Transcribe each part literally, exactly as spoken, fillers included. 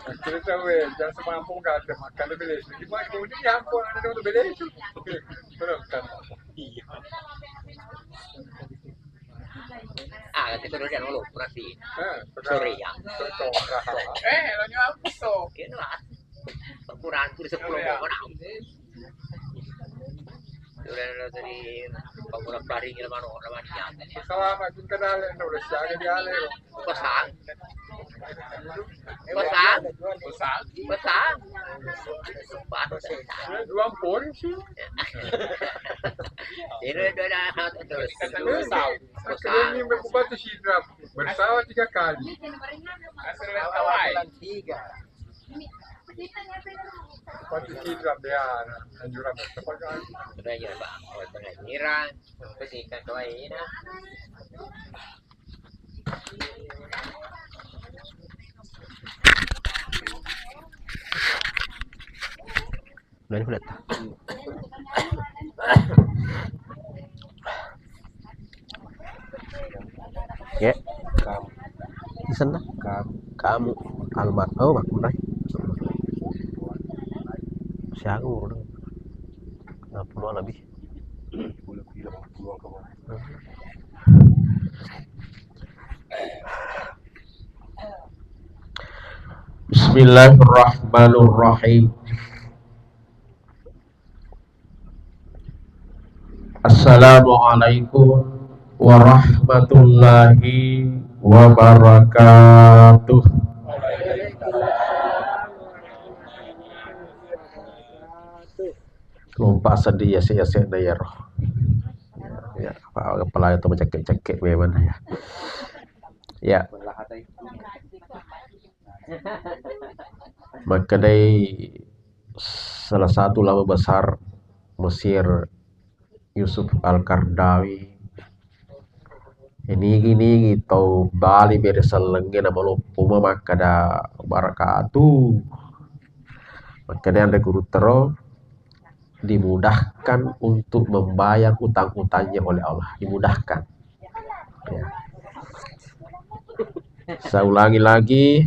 Kita tahu ya, jangan semampu kan ada makan lebih dari itu. Gimana kalau dia yang pun ada lebih dari itu? Benar kan? Iya. Ah, kita udah jangan lupa sih. Sore ya. Eh, lo nyampe so. Iya lah. Kurang tuh sepuluh orang. Udah, udah tadi, kamu udah paring ilmu orang, orang yang. Selama kita dalam, udah siaga di alé. Pasang. Pasang. Pasang. Pasang. Dua puluh sih. Ini udah ada terus. Terus. Pasang. Ini membuat sidra bersalah tiga kali. Asal tiga. Pasti tidak dia anjuran bertepatan. Udah ya, Pak. Oh, tengah nyirang. Terus ikan kawai ini. Udah, udah. Ya. Kamu. Di sana. Kamu. Kamu. Almar-, oh, Makmur, eh. Siaga umur? Enam puluhan lebih. Bismillahirrahmanirrahim. Assalamualaikum warahmatullahi wabarakatuh. Lompa seddi yase-yase na yaro. Ya, apa, apalagi to macekek-cekek memang ya. Ya. Makkedai salah satu ulama besar Mesir, Yusuf Al-Qaradawi, nigi-nigi tau bali bere sellengnge namaloppo ma makkeda barakatuh. Makkedai anre guru tero, dimudahkan untuk membayar utang-utangnya oleh Allah. Dimudahkan. Ya. Saya ulangi lagi.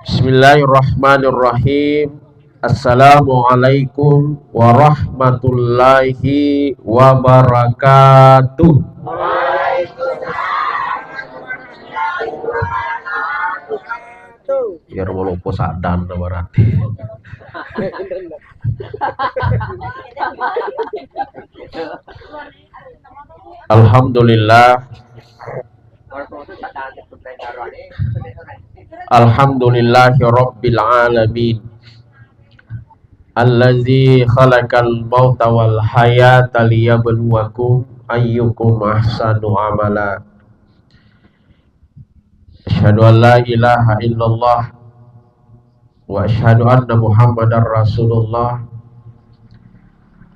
Bismillahirrahmanirrahim. Assalamualaikum warahmatullahi wabarakatuh. Iyaro maloppo saddanna berarti. Alhamdulillah. Alhamdulillahi rabbil alamin. Allazi khalaqal mauta wal hayata liyabluwakum ayyukum ahsanu amala. Asyhadu an la ilaha illallah wa asyhadu anna Muhammadar Rasulullah.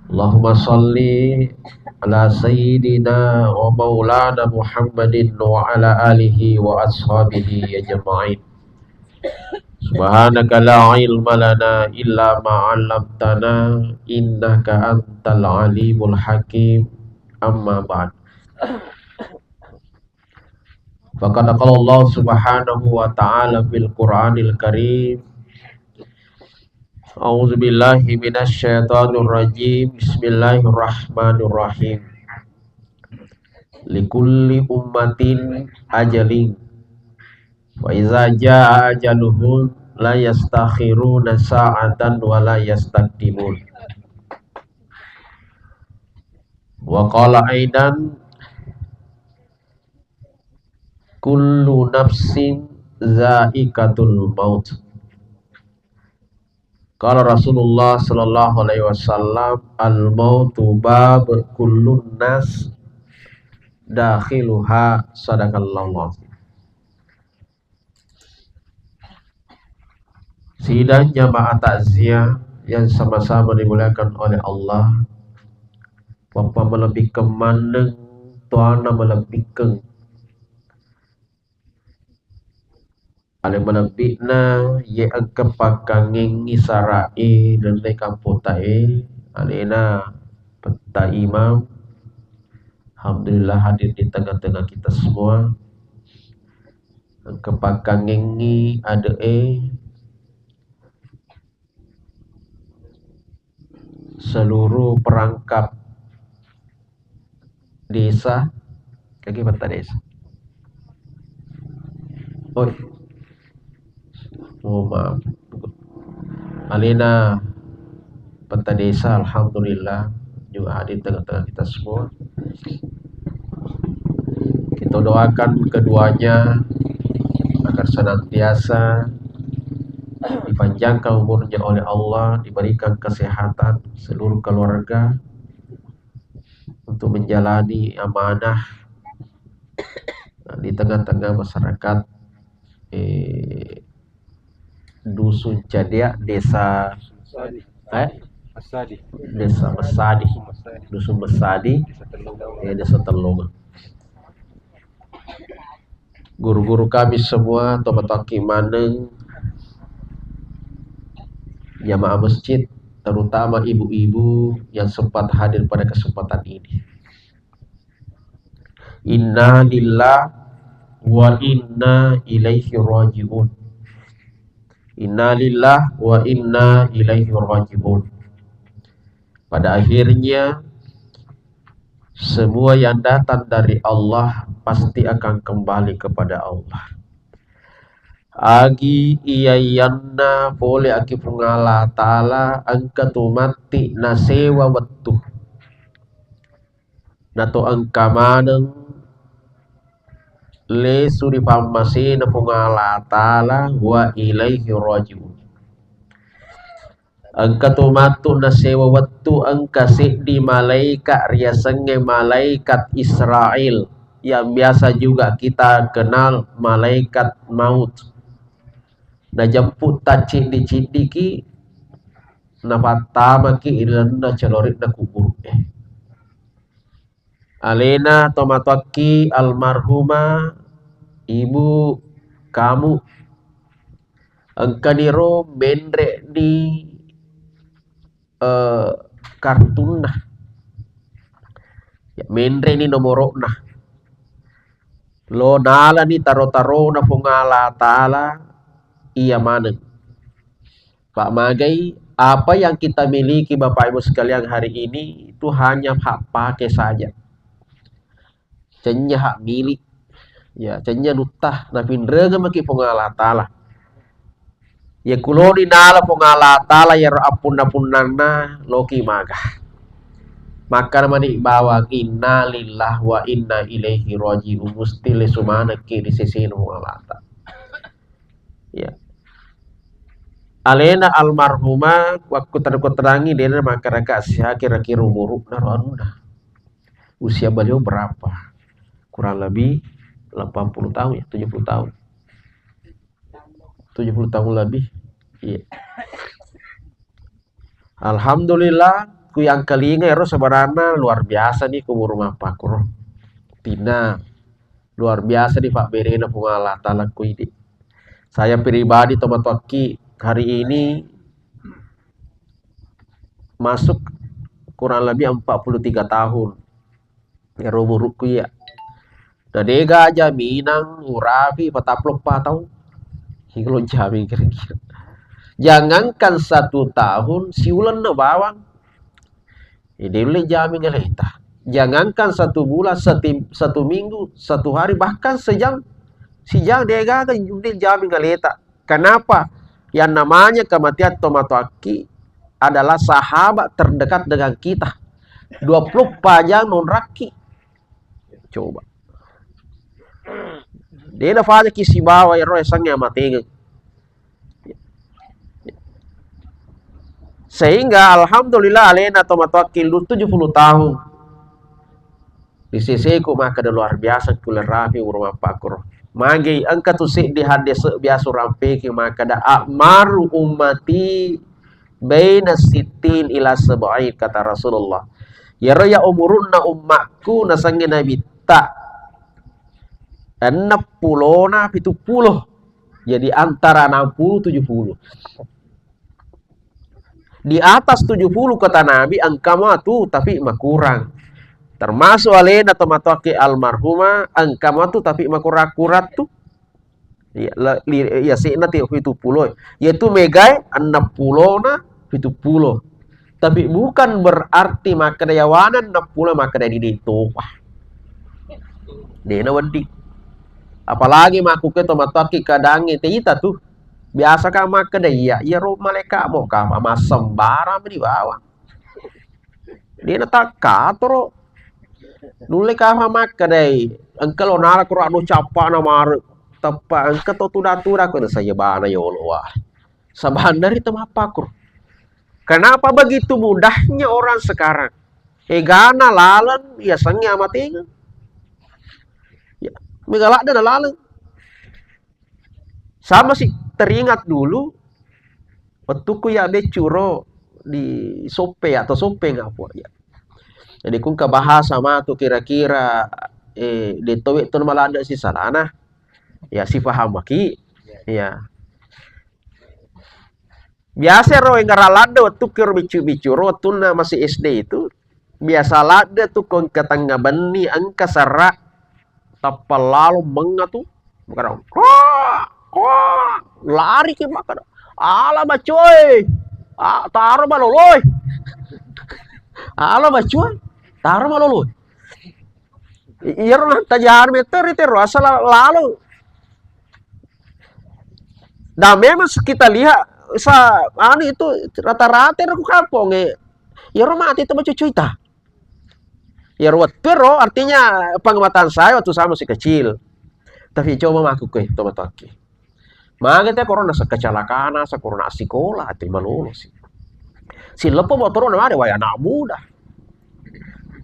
Allahumma shalli ala sayyidina wa maulana Muhammadin wa ala alihi wa ashabihi ajma'in. Subhanaka la ilma lana illa ma 'allamtana innaka antal alimul hakim. Amma ba'd. Faqad qala Allah subhanahu wa ta'ala fil Qur'anil Karim. A'udzu billahi minasy syaithanir rajim. Bismillahirrahmanirrahim. Likulli ummatin ajalin. Fa iza jaa ajaluhum la yastakhiruna sa'atan wa la yastaqdimun. Wa qala aidan, kullu nafsin za'iqatul maut. Qala Rasulullah sallallahu alaihi wasallam, al mautu bab kullun nas dakhiluha. Sadaqallahul azim. Sidang jamaah takziah yang sama-sama dimuliakan oleh Allah, mappamalebbikkeng maneng tuana malebbikkeng. Ale malebbi'na, ye engka pakkangengngi sara'e lenne kampota'e, alena Petta Imam. Alhamdulillah hadir di tengah-tengah kita semua. Engka pakkangengngi ade'e, seluruh perangkat desa, lagi petta desa. Oi. Oh, maaf. Alena petta desa, alhamdulillah, juga hadir tengah-tengah kita semua. Kita doakan keduanya agar senantiasa dipanjangkan umurnya oleh Allah, diberikan kesehatan seluruh keluarga untuk menjalani amanah di tengah-tengah masyarakat, eh, Dusun Cadia, desa, eh, Mesadi. Desa Mesadi, Mesadi. Dusun Mesadi, Desa Tellung. Eh, Desa Tellung. Guru-guru kami semua, tomatoakki maneng, jamaah masjid, terutama ibu-ibu yang sempat hadir pada kesempatan ini. Inna lillah wa inna ilaihi raji'un. Inna lillah wa inna ilaihi raji'un. Pada akhirnya, semua yang datang dari Allah pasti akan kembali kepada Allah. Agi iyaiyanna pole aki Puang Allah Ta'ala, engka tu matti nasewa wettu. Nato engka maneng lesu ri pammasena Puang Allah Ta'ala, wa ilaihi raji'un. Engka tu matu nasewa wettu, engka seddi malaika riasengnge malaikat Israel, yang biasa juga kita kenal malaikat maut. Najemput tacciddi-ciddiki, napattamaki ilalenna calori'na kuburu'e. Alena tomatoakki almarhumah Ibu Kamu, engkaniro menre di, eh, kartunna. Ya, menre ni nomoro'na. Lo nalani taro-tarona Puang Allah Ta'ala iya maneng. Pak magai, apa yang kita miliki Bapak Ibu sekalian hari ini itu hanya hak pakai saja. Cennya hak milik. Ya, cennya nutta, napinrengeng maki Puang Allah Ta'ala. Iya kuloni nala Puang Allah Ta'ala iyaro appunna-punnanna loki maga. Makkana mani bawang, "Inna lillah wa inna ilaihi raji'un." Musti lesu manekki ri sesena Puang Allah Ta'ala. Ya. Alena almarhumah, wakku terku terangi, dena makaraka siha kira-kira umurna ro anunna. Usia beliau berapa? Kurang lebih delapan puluh tahun ya, tujuh puluh tahun. Tujuh puluh tahun lebih. Iya. Alhamdulillah, ku yang kelinga ero sebenarnya luar biasa nih ku umur mappakuro. Tina, luar biasa nih Pak berena Puang Allah Ta'ala ku ini. Saya pribadi tomatoakki hari ini masuk kurang lebih empat puluh tiga tahun. Ero umurukku iya. Na dega jaminang urapi patappulo eppa taung. Iko jaming kira-kira. Jangankan satu tahun, siulenna bawang. Ide ulle jaming aleta. Jangankan satu bulan, seti-, satu minggu, satu hari, bahkan sejam. Sijang dega kan ulle jaming aleta. Kenapa? Yang namanya kematian tomatoakki adalah sahabat terdekat dengan kita. Dua puluh empat jam nonrakki. Coba. Dena fajaki sibawa ero esangnge amatengeng. Sehingga alhamdulillah alena tomatoakki lu tujuh puluh tahun. Ri seseku makkeda luar biasa kulle rapi umur mappakuro. Magi engka tu seddi hadis biasa urampeki makkeda, "A'maru ummati baina sittin ila sab'in," kata Rasulullah. Iyaro ya umurunna ummakku nasengnge Nabitta enneng pulona pitu pulo. Jadi antara enam puluh tujuh puluh. Di atas tujuh puluh kata Nabi, engka matu tapi makurang. Termasuk alena tomatoakki almarhumah, engka matu tapi makurang-kurang tu. Iya, la-, li-, iya, se'na ti pitu pulo. Yaitu megae enneng pulona pitu pulo. Tapi bukan berarti makkeda yawana nappula makkeda didi topa. Dena wedding. Apalagi makkuke to matoakki kadangnge te ita tu. Biasa ka makkeda iya, iyaro malaika mo ka massembarang di bawah. Dena takkatoro. Nulle ka makkedai, engka lo nala kuro anu cappana mare teppa engka to tuda-tuda ko saya bana yolo wah. Sabanna ri temappakur. Kenapa begitu mudahnya orang sekarang? Egana laleng, yasengnge amatengeng. Ya, mega ladde na laleng. Sama sih, teringat dulu, wettuku ya beccu ro di Soppe atau Soppe nggak apa ya. Jadi kungka bahasa matu kira-kira, eh, detowe tu maladde si salana, ya si paham maki, ya. Biasa ro enggara ladde wettuku ro biccu-biccu ro wettunna masih S D itu, biasa ladde tu ko engka tengnga benni, engka serra, tappa lalo mengnga tu. Makana, "Koa, koa." Lari ki makana, "Ala bacoe. Ah, taro maloloi." Ala bacoe, taro maloloi. I-, iyaro natajang meteri tero asal lalo. Dan memang kita lihat sa anu itu rata-rata ro ku kampong e. Iyaro mate itu bacoe cuita. Ya, wettu ro, artinya pengamatan saya waktu saya masih kecil. Tapi coba makkuke, to matoakki. Mage te korona se-, kecelakaan, sa korona sikola, te malolo si. Sileppo motoro na mare, wai anak muda.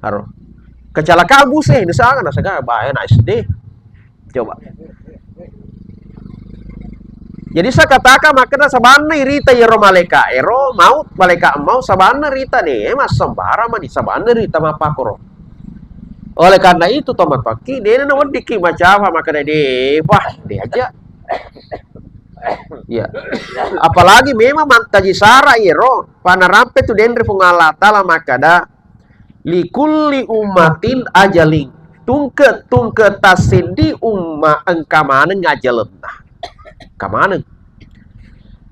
Aro. Kecelakaan bus e, misalkan, na sega, bahaya na S D. Coba. Jadi saya katakan, makanya sabanna irita iyaro malaika ero, maut, malaika maut, sabanna rita de, massembarang mani, sabanna rita mappakoro. Oleh karena itu, to matoakki, dena naweddikki macawa, makanya de, wah, diajak. Ya. Apalagi memang mantaji sara iyaro, panarampe tu denre Puang Allah Taala makkada, "Likulli ummatin ajalin." Tungke-tungke tasseddi umma engka maneng ajalenna. Engka maneng.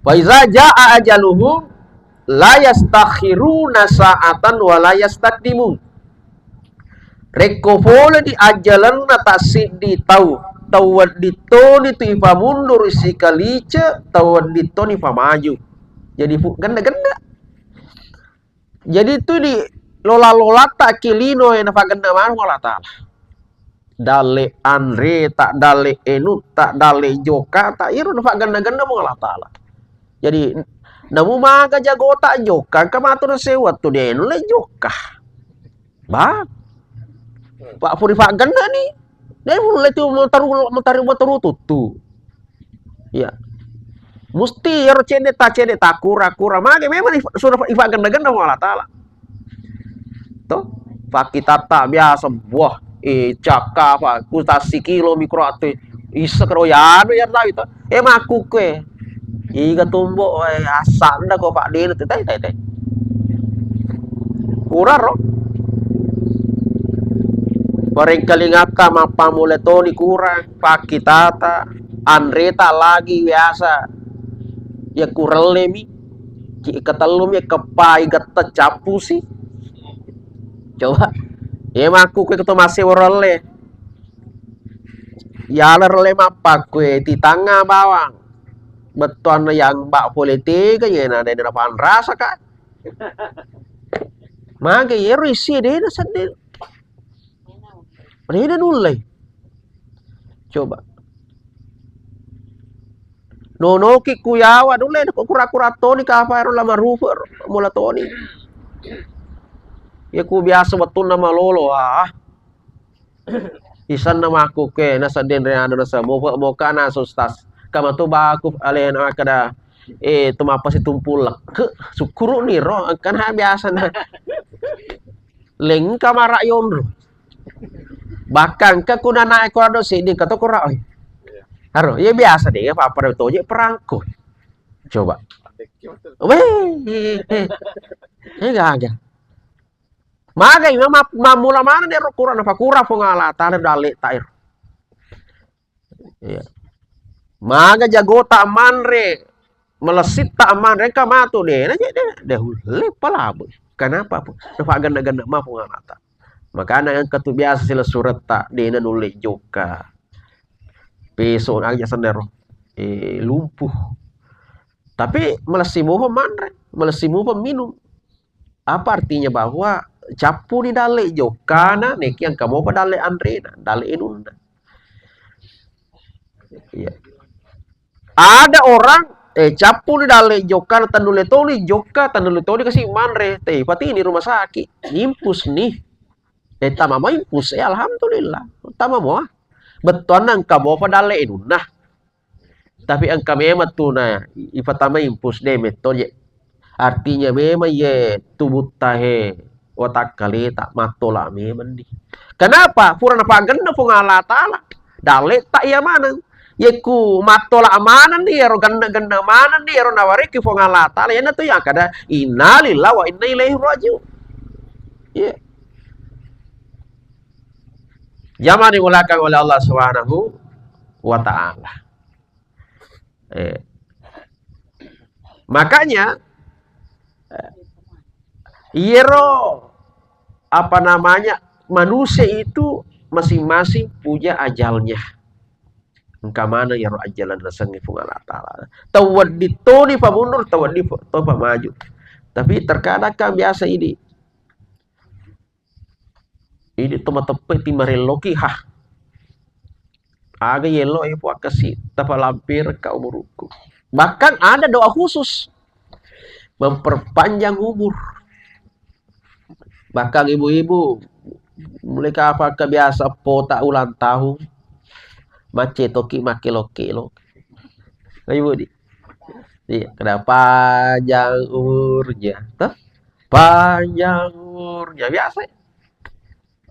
"Fa iza jaa ajaluhum la yastakhiruna sa'atan wa la yastaqdimun." Rekko pole di ajalenna tasseddi tau, tau wedding toni tu ipamundur sikalice, tau wedding toni pamaju. Jadi fu-, genne-genne. Jadi tu di lola-lolata ki lino e nafaggenne maneng Allah Taala. Dalle anre ta, dalle enu ta, dalle joka ta, iro nafaggenne-genne mo Allah Taala. Jadi namu maga jagota joka, engka matu na sewa tu de nulle joka. Ba. Pak puri faggenne ni. De nulle tu motaru, motaru, motaru tuttu. Iya. Musti ero cedde ta, cedde ta, kura, kura. Mage memang if-, sudah ifa genda-genda mo Allah Taala. To? Pakkitatta biasa, buah, eh, cakka, pa, kutassi kilo mikro atu. Isa kero yanu ya tahu itu. Eh, maku kue. Iga tumbo, eh, asanda ko Pak Dino tu, tai, tai, tai. Kurang ro. Parengkalingakka mappammula toni kurang, pakkitata, anreta lagi biasa. Ya kurellemi, ki ketellumi keppai gette cappusi. Coba. Ya makku kue keto masih warelle. Yala relle mappakkue titangnga bawang. Bettuanna yang bak pole tega yena dena panrasa ka. Mage yero isi dena sedde. Dena nullei. Coba. Nonoki kuyawa nulle ko kura-kura toni kapa ero lama rufe mula toni. Ya ku biasa wettunna malolo ah. Isanna makku ke, nasedding re anu nasa mopa moka na sustas. Kama tu baku alena kada, eh, tu mapa si tumpul leke, sukuru ni ro, kan ha biasa na. Lengka mara yonro. Bahkan ke kuna naik kura do sini, kata kura, oi. Haro, iya biasa deh, apa apa toje perangko. Coba. Weh, eh, eh, eh, gaga. Magai ma-, ma-, mammula maneng ero Qur'an, napakura Puang Allah Taala dalle ta ero. Iya. Maga jagota manre, malessitta ammanre engka matu, de' na je, de', de' ulle palaboi. Kenapa? Napagenne-genne ma Puang Allah Ta'ala. Makana engka tu biasa silessuretta, de' na nulle jokka. Peso aja sennero. Eh, lumpuh. Tapi malessi mopa manre, malessi mopa minum. Apa artinya? Bahwa cappuni dalle jokkana, neki engka mopa dalle anrena, dalle inunna. Iya. Ada orang, eh, cappuni dalle jokkana, tennulle toni jokka, tennulle toni kasi manre, te patini rumah sakit, impus nih. Eh, tama mo impus, eh, alhamdulillah, tama mo. Bettuanna engka mopa dalle inunna. Tapi engka memang tu na ipatamai impus de' metto je. Artinya memang ye tubutta he watakkaleta mattola memang ni. Kenapa? Pura napagenne Puang Allah Ta'ala. Daletta iya maneng. Yekku mattola maneng ni, ero genne-genne maneng ni, ero nawariki Puang Allah Ta'ala. Yana tu yang kada innalillahi wa inna ilaihi raji'un. Iya. Jamaah dimulakan oleh Allah Subhanahu wa Ta'ala. Eh. Makanya, eh, iyero, apa namanya, manusia itu masing-masing punya ajalnya. Engka maneng iyero ajalan nasengnge Puang Allah Ta'ala. Tau wedding toni pamundur, tau wedding to pamaju. Tapi terkadang kan biasa ini. Ini to mateppe' ti marelloki, ha. Aga yello e Puang kasi, tapalampirekka umurukku. Bahkan ada doa khusus memperpanjang umur. Bahkan ibu-ibu, mulai kapan kebiasa pota ulang tahun, macetoki makkelo-kelo. Ibu di. Iya, kada panjang umurnya. Toh? Panjang umurnya. Biasa.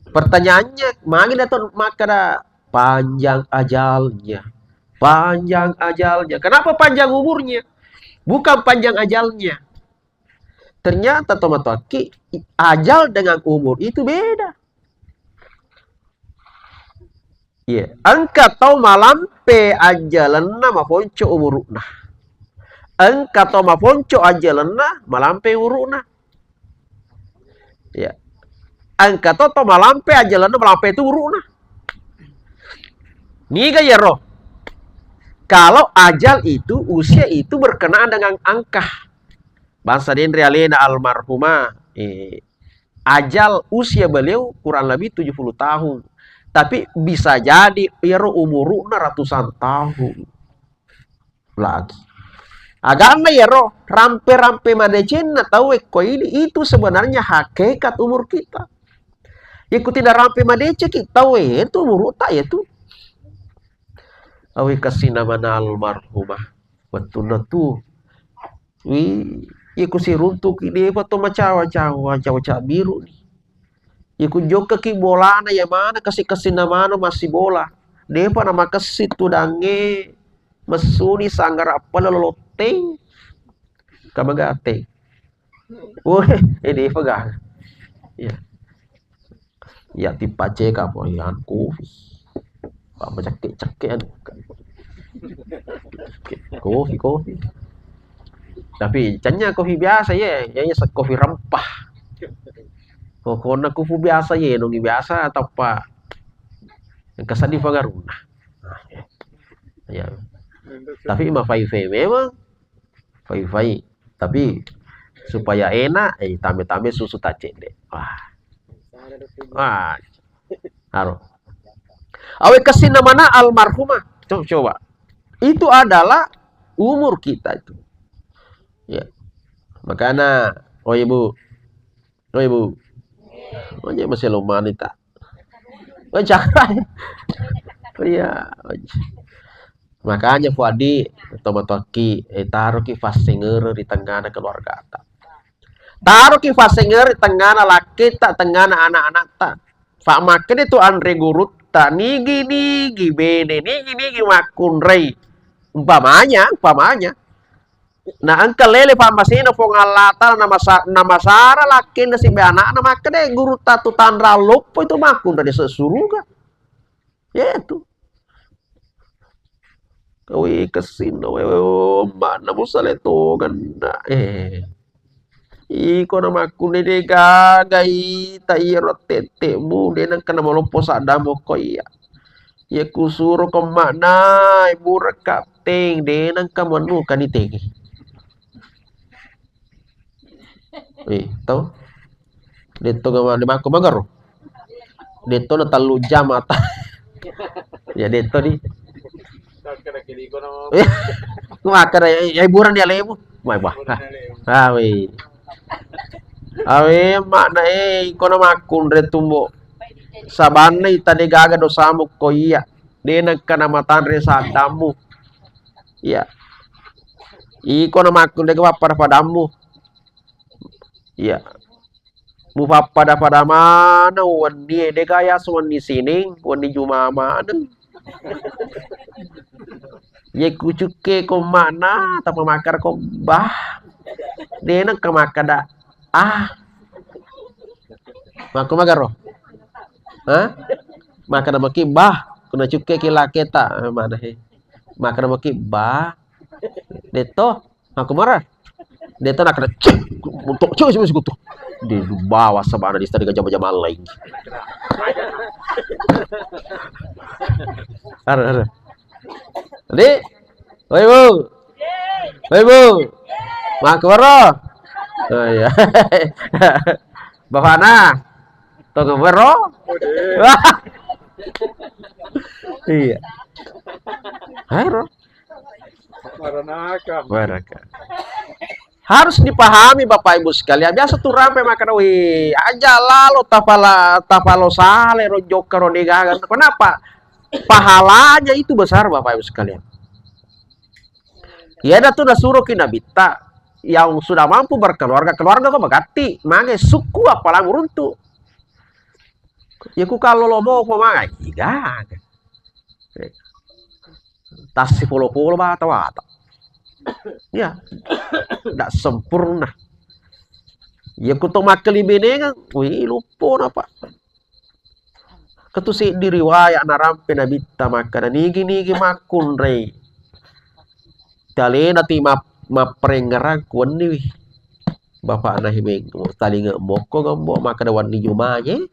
Pertanyaannya, magi dato makkeda panjang ajalnya. Panjang ajalnya. Kenapa panjang umurnya? Bukan panjang ajalnya. Ternyata tomatoakki, ajal dengan umur itu beda. Iya, engka tau malampe ajalenna maponco umuru'na. Engka tau maponco ajalenna malampe umuru'na. Iya. Engka to, to malampe ajalenna malampe tu umuru'na. Niga yero? Kalau ajal itu, usia itu berkenaan dengan angka. Bangsa denre alena almarhumah, eh, ajal usia beliau kurang lebih tujuh puluh tahun. Tapi bisa jadi iyaro umuru'na ratusan tahun lagi. Aganna iyaro, rampe-rampe madecenna tau ekko ini, itu sebenarnya hakikat umur kita. Ikuti na rampe madeceki tau itu umuru'ta itu. Awi kasina mana almarhumah. Wettunna tu. Wi, iku siruntuki depa to macawa-cawa, cawa-cawa cabbiru ni. Iku jokkaki bolana ya mana kasi-kasina mana massi bola. Depa na makessi tudangnge messuni sanggara pale lolotteng. Kamagate. Oh, eh, depa ga. Iya. Iya, tippaceka po, iya, anu, kopi. Apa cekke-cekke, anu. Kopi, kopi. Tapi, canya kopi biasa, ye. Ya, ya, kopi rempah. Pokokna kopi biasa, ye, nongi biasa, atau apa. Yang kesan di pengaruhna. Nah, ya. Ya. Tapi, mafai-fai memang. Fai-fai. Tapi supaya enak, eh, tambe-tambe susu tacedde. Wah. Wah. Aro. Awe kesina mana almarhumah? Coba, coba. Itu adalah umur kita itu. Ya. Makanya, oh ibu, oh ibu, oh iya masih lomani tak? Oh, jangan. Oh, iya. Makanya, Fuadi, tomatoakki, eh, taroki fassengereng ri tengngana keluargata. Taroki fassengereng ri tengngana lakketta, tengngana anak-anakta. Fa makkeda tu anre gurutta, nigi-nigi bene, nigi-nigi makkunrai. Umpamanya, umpamanya. Na engka lele pammasena Puang Allah Ta'ala namasa-, namasara lakkenna sibawa anakna makkeda, "Eh, gurutta tu tanra loppo itu makkunrai di suruga." Iya tu. Wi, kessinna, we, we, we, emma'na musale tongenna. Eh. Iko na makkunrai de' gaga ita iyaro tette'mu, de' nengka namaloppo saddamu ko iya. Iya kusuro ko emma'na, eh, bureng kapteng, de' nengka manu kani tengi. Eh, tau? Detto ga mane makko magaro. Detto na tellu jam mata. Ya detto di. Maka da, ya, hiburan dia lemu. Mai bah. Awe. Awe, makna e, iko na makkunrai tumbo. Sabanna ita de' gaga dosamu ko iya. De' nengka namatanre saddamu. Iya. Iko na makkunrai ga pappada-padammu. Iya. Mupappada-pada maneng wennie, de' gaga yaseng wenni Sining, wenni Juma maneng. Ye kucukke ko emma'na, tappa makkada ko bah. De' nengka makkada ah. Makko magaro. Hah? Makkada maki bah, kuna cukke ki laketa, eh, mana he. Makkada maki bah. Detto. Aku marah. Dia tuh nak kena cek, untuk cek sih masih kutu. Di bawah sabana di tadi gajah-gajah maling. Ada, ada. Di, woi bu, woi bu, maku baro. Oh iya. Bapakna, tunggu baro. Iya. Ayo. Baranaka. Baranaka. Harus dipahami Bapak Ibu sekalian. Biasa tuh rampe makan, wih, aja lalo tapala, tapalo sale ro jokka ro degaga. Kenapa? Pahalanya itu besar Bapak Ibu sekalian. Ya ada tuh nasuruh ki Nabitta yang sudah mampu berkeluarga, keluarga kok bagatti, mange suku apalagi runtu. Ya ku kalau lo mau pemakai, iga. Tassi polo-polo bata-bata. Ya, tidak sempurna. Ya ku to makkelibenengang, wih, luppo napa. Ketu seddi riwayat narampe Nabitta makkada, nigi-nigi makkunrai. Talena ti map-, mapparengngerang kuwenni wi. Bapakna himeng, talinga mokko gembo, makkada wenni Jumaje.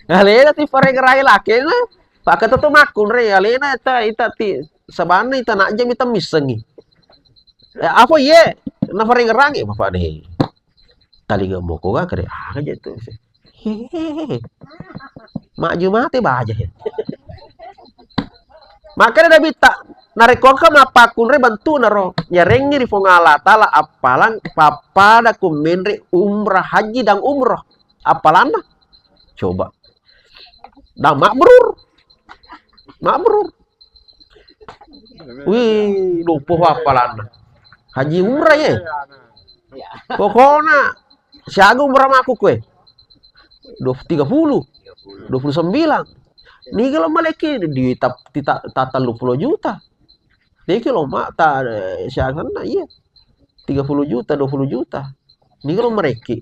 Alena ti parengngerai lakena, pakketu to makkunrai, alena ta ita ti sabanna ita najjami temmissengi. Eh, apa iye? Naparengngerangi bapakna. Talinga mokko ga kare, aga je tu. Hehehe. Maju mate baja he. Makanya Nabitta, narekko engka mappakkunrai bentukna ro, nyarengngi ri Puang Allah Ta'ala appalang pappada ku menre umrah haji dan umrah. Appalanna? Coba. Dan mabrur. Mabrur. Wih, luppo appalanna. Haji umrah ye. Pokokna siaga umrah makku kue. Dua, tiga puluh. Dua puluh sembilan. Niga lo malekki di ta-, ti ta-, ta-, tellu puluh juta. Niki lo ma ta, eh, siaga na iya. Tiga puluh juta, dua puluh juta. Niga lo marekki.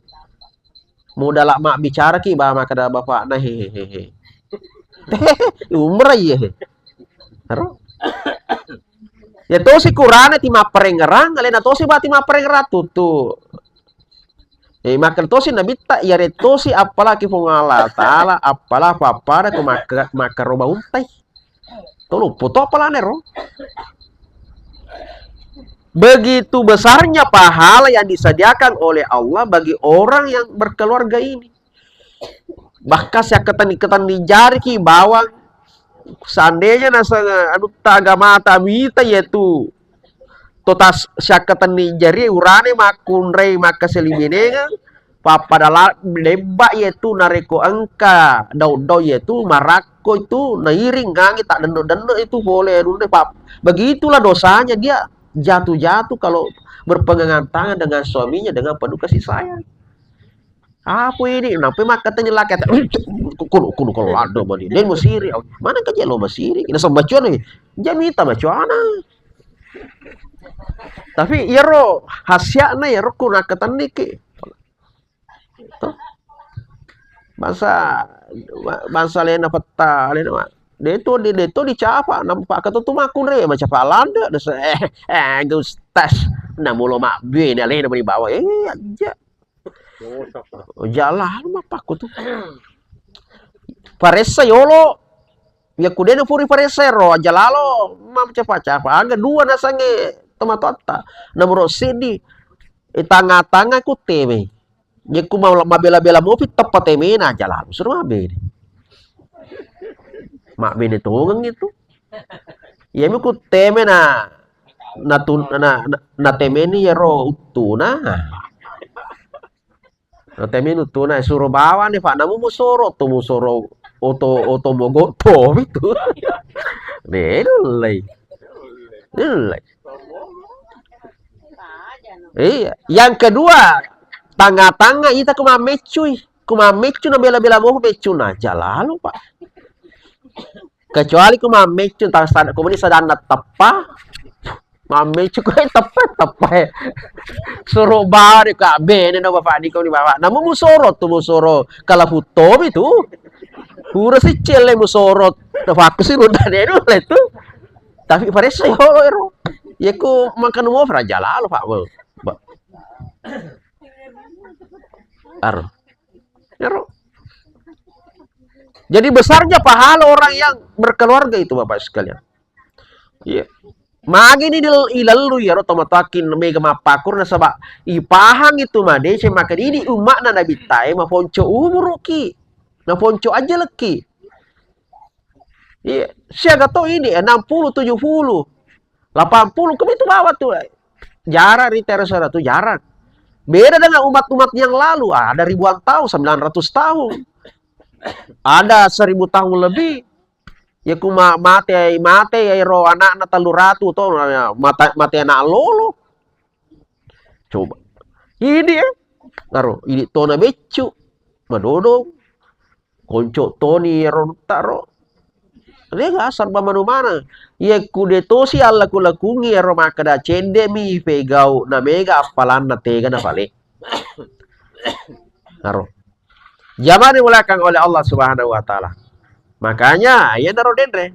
Modala mabbicara ki ba makkada bapakna, hehehe. Umrah iya he. Ero. Ya tosi kurane ti mapparengngerang, alena tosi ba ti mapparengngerang tutu. Eh, makkeda tosi Nabitta, iyare tosi appalaki Puang Allah Ta'ala, appala pappada ku makka-, makkaroba untai. Toluppo to appalana ro. Begitu besarnya pahala yang disediakan oleh Allah bagi orang yang berkeluarga ini. Bahkan siakkatenni-katenni jariki bawang, seandainya naseng anutta agamata mita, yaitu to tas-, siakkatenni jari urane makkunrai makkasalimenengeng, pappada la-, lebba yaitu narekko engka daung-daung yaitu marakko itu nairing ngangi taddenno-denno itu pole anunna pap-, begitulah dosanya dia jatuh-jatuh kalau berpegangan tangan dengan suaminya dengan penuh kasih sayang. Apa ini? Nampai makkatenni laki ata, kuno, kuno, kalau ada mani. Dia masiri. Mana kerja lo masiri? Naseng bacuana. Jamita bacuana. Tapi iyaro hasiatna iyaro ku nakkatenniki. Tuh. Bangsa, bangsa alena petta, alena ma-, De' to, de', de' to dicapa, nampa ketu tu makkunre, macapa lande, de' se-, eh, eh, Gustas, namulo mabbene alena mani bawa, eh, aja. Jala, mapakku tu. Paressa yolo, ya kudena puri paressa ro, aja lalo, macapa-capa, aga dua nasange tomatoatta, nomoro sidi, eh, tanga-tanga ku teme. Jekku ma-, mabela-bela mopi teppa temena aja langsung mabbene. Mabbene tongeng itu. Iyami ku teme na, na tun-, na, na, na temeni yero uttuna. Na temeni uttuna, suro bawani, Pak, namu musoro tu, musoro oto, oto mogok to itu. Deh, dulai. Dulai. Iya. Yang kedua, tanga-tanga ita ku mammeccui. Ku mammeccu na bela-bela mopi meccu na aja lalo, Pak. Kecuali ku mammeccu, entah sad-, ku meni sadanna teppa, mammeccu ku teppa, teppa, eh. Suro bawani, Kak, bene no Bapak ni, ko ni Bapak. Namu musoro tu, musoro kalafu tomi tu. Pura si celle musoro, na fakku si runda denu le tu. Tapi paressa yolo ero. Yekku makan mo raja lalo, Pak. Ba-, aro. Ero. Jadi besarnya pahala orang yang berkeluarga itu, Bapak sekalian. Iya. Magi ni dil-, ilallu yaro tomatoakki mega mappakur nasaba ipahang itu madeceng maka didi umma'na Nabitta e maponco umuruki. Naponco ajalekki. Iya, siaga to ini, enam puluh, tujuh puluh, delapan puluh, kami itu bawa tu. Jarang ri terasara tu, jarang. Beda dengan umat-umat yang lalu, ada ribuan tahun, sembilan ratus tahun. Ada seribu tahun lebih. Ya kuma mate, mate ya ro anakna tellu ratu to, mata-, mate anak lolo. Coba. Ini ya. Aro, ini tona beccu. Madodong. Konco toni ero nutta ro. Dega sarba manu maneng. Iya ku de tosi allaku-lakungi ero makkeda cedde mi pegau na mega appalanna tega na pale. Aro. Jamani mulakan oleh Allah Subhanahu wa Ta'ala. Makanya, iya naro denre.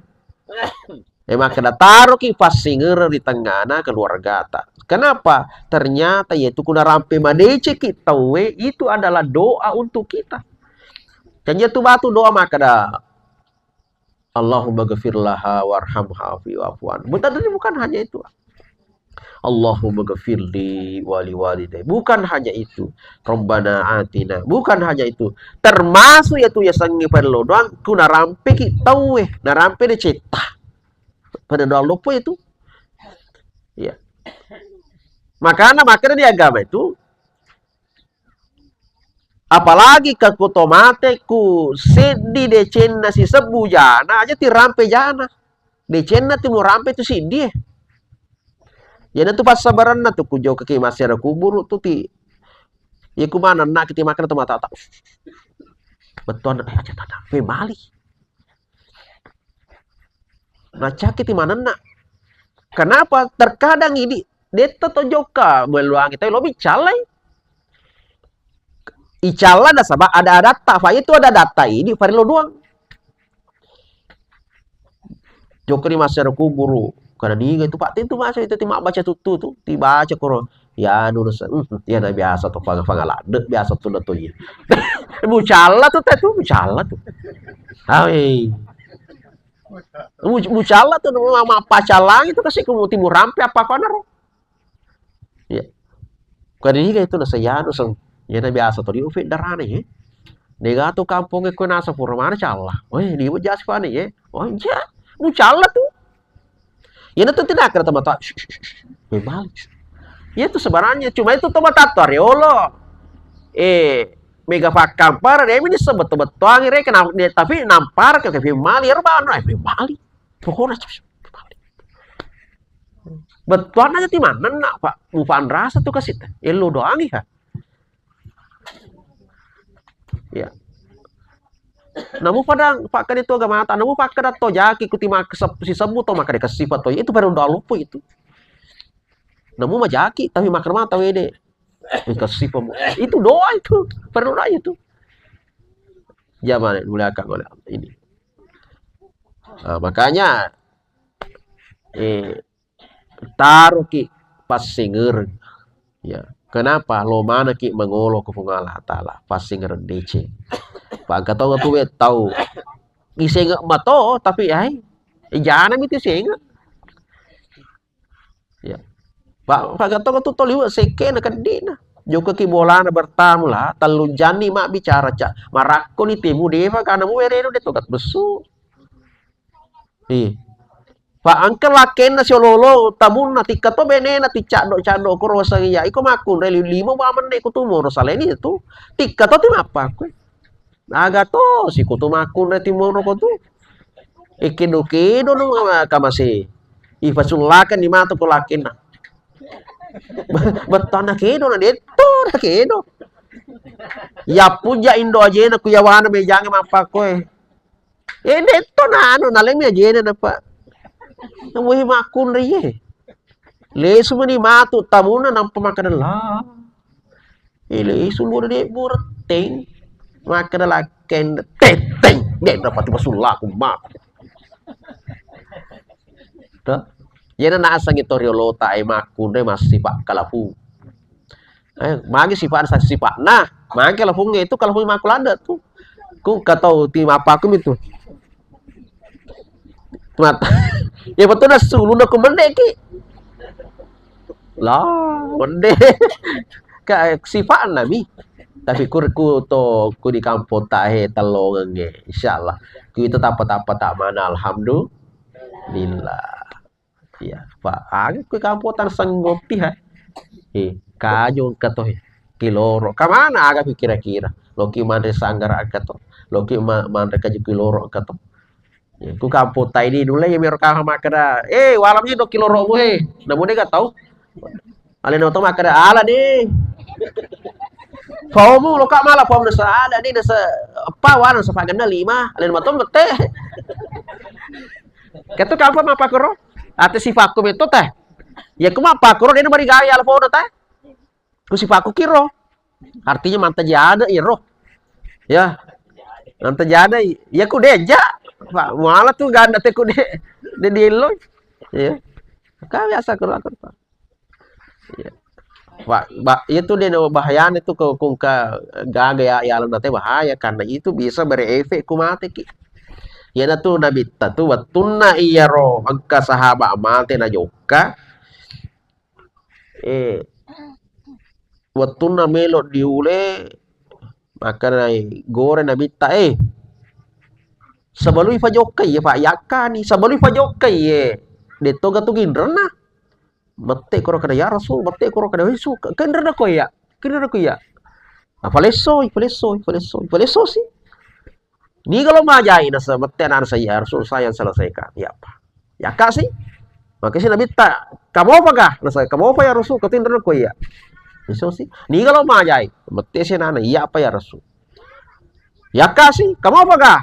Eh, makkeda taroki passingereng ri tengngana keluargata. Kenapa? Ternyata yaitu kuna rampe madeceki tauwe itu adalah doa untuk kita. Kan iya tu batu doa makkeda, "Allahumma ghafir laha warhamha fi wa'fu anha." Bukan, bukan hanya itu. "Allahumma ghafirli wali walidayya." Bukan hanya itu. "Rabbana atina." Bukan hanya itu. Termasuk yaitu yasengnge parello doang, ku narampeki tauwe, narampe decetta. Pada doang loppo itu. Iya. Makana, makana di agama itu, apalagi ke kuto mate ku seddi decenna sisebbu jana aja tirampe jana. Decenna tu murampe tu siddi e. Yana tu passabaranna tu ku jokaki massero kuburu tu ti. Iya ku manenna ki ti makkeda tu matata. Bettuanna, eh, aja tata. Pe mali. Naccaki ti manenna. Kenapa? Terkadang idi detta to jokka meluangi, tapi lobi calai. Icalla nasaba ada adatta, fa itu ada adatta idi farello doang. Jokka di massero kuburu, karena niga itu Pak, tentu masa itu ti mabbaca tuttu tu, dibaca koro. Ya, nurus, mm, ya, na biasa to, fanga-fanga ladde, biasa tu, na to, iya. Mucalla tu, te tu, mucalla tu. Hai. Mu-, mucalla tu, ma-, ma-, pacalang itu kasi ku timu rampe apa kau naro. Iya. Kau ada niga itu, na saya, anu, sang, ya, na biasa to, di ufe darane, ya. Dega tu kampung e ko nasa pura mana calla. Weh, di jas fani, ya. Oh, iya. Mucalla tu. Iyana tu tinakar teman-teman. Shh, shh, shh, shh. Memang. Iya tu sebenarnya. Cuma itu teman tato riolo. Eh, mega fakkampar, dia ini sebettu-bettuangi re, kena, dia, tapi nampar ke, ke mali, ya, baru, eh, mali. Pokoknya, shh, shh, mali. Bettuanna aja ti manenna, Pak. Mupan rasa tu kasih. Elo doangi, ha. Ya. Namu pada pakkeda to agamata, namu pakkeda to jaki kuti maksep-, sisebbu to makkeda kessipa to. Itu baru udah lupa itu. Namu majaki tapi makkeda mata wede. Kessipa mu. Itu doa itu. Perlu doa itu. Jamane muliakan oleh Allah ini. Ah, makanya, eh, taroki passengereng. Ya, kenapa lo manaki mengolo ke Puang Allah Taala? Passengereng deceng. Pangka tau tu tau isenge mato, tapi ai, eh, jana mi tu senge. Ya. Pak, pangka tau tu toliwe sekke na keddi na. Joko ki bolana bertamu lah, tellu janni mabbicara, Cak. Marakko ni temu defa kana mu wereno de togat besu. Ih. Pak, engka lakkenna siololo tamunna, tikka to benena ti caddo-caddo ko rosa iya. Iko makkunrai li-, lima ba menne ko tu moro saleni tu. Tikka to ti mappakkue. Aga to si ko tu makkunrai ti moro ko tu. Ikkedo-kedo no ma-, kamase. Ih, pasullakan ni matu ko lakkenna. Bettuanna kedo na detto na kedo. Ya puja indo ajena ku yawana mejange mappakkoe. Eh, detto na anu, nalemi ajena napa. Namui makkunrai ye. Lesu meni matu tamuna nampa makkeda la. Eh, lesu luar de buretteng. Makkeda lakken teng teng. De dapat masulla aku matu. Tuh. Yena nasengi to riolota ai makkunrai massi pakkalapu. Eh, magi sifat sa-, sifatna. Magi kalapungnge itu kalapung makkulada tu. Ku katau ti mappaku itu. Mata. Ya betul na sulu na ku mende ki. Lah, mende. Ka sifatna mi. Tapi kur ku to ku di kampung tahe telongengnge. Insyaallah. Ku itu tapa-tapa tak mana alhamdulillah. Iya, Pak. Aga ku kampung tan senggopi ha. Eh, kaju engka to, eh. Kiloro. Kamana aga pi kira-kira? Loki manre sanggara engka to. Loki ma-, manre kaju kiloro engka to. Ya, ku kampung tai di dulu ya mero kaha makkeda, "Eh, walam ni do kiloro mu he." Namu de ga tau. Alena to makkeda, "Ala de." Paumu loka mala pau nasa ala de nasa apa wala nasa pagenna lima. Alena mato mete. Ketu kampung mappakoro? Ate sifakku meto teh. Ya ku mappakoro de na bari gawe ala pau teh. Ku sipakku kiro. Artinya mantaji ada iro. Ya. Mantaji ada, ya ku deja. Pak, muala tu ganda te ku de, de diello. Ya. Ka biasa kero aku, Pak. Ya. Pak, ba-, itu de no bahayana itu ke kungka gaga ya, ya alam nate bahaya karena itu bisa berefek ku mate ki. Yana tu Nabitta tu wettunna iyaro engka sahabat mate na jokka. Eh, wettunna melo diule, makkedai gore Nabitta, "Eh, sebelum ifajokkai, Pak, yakkani, sebelum ifajokkai, eh, detto gatu ginrenna." Mette koro kada, "Ya Rasul," mette koro kada, "Isu, ke-, kenrenna ko iya, kenrenna ko iya." Nah, falessoi, falessoi, falessoi, falessosi. Niga lo majai, nasa mette anana sa, "Ya Rasul, saya yang selesaikan." Iya, Pak. Yakkasi. Makasi Nabitta, "Kamopa ga?" Nasa, "Kamopa ya Rasul, katinrena ko iya." Isosi. "Niga lo majai?" Mette si anana, "Iya apa ya Rasul." Yakkasi, "Kamopa ga?"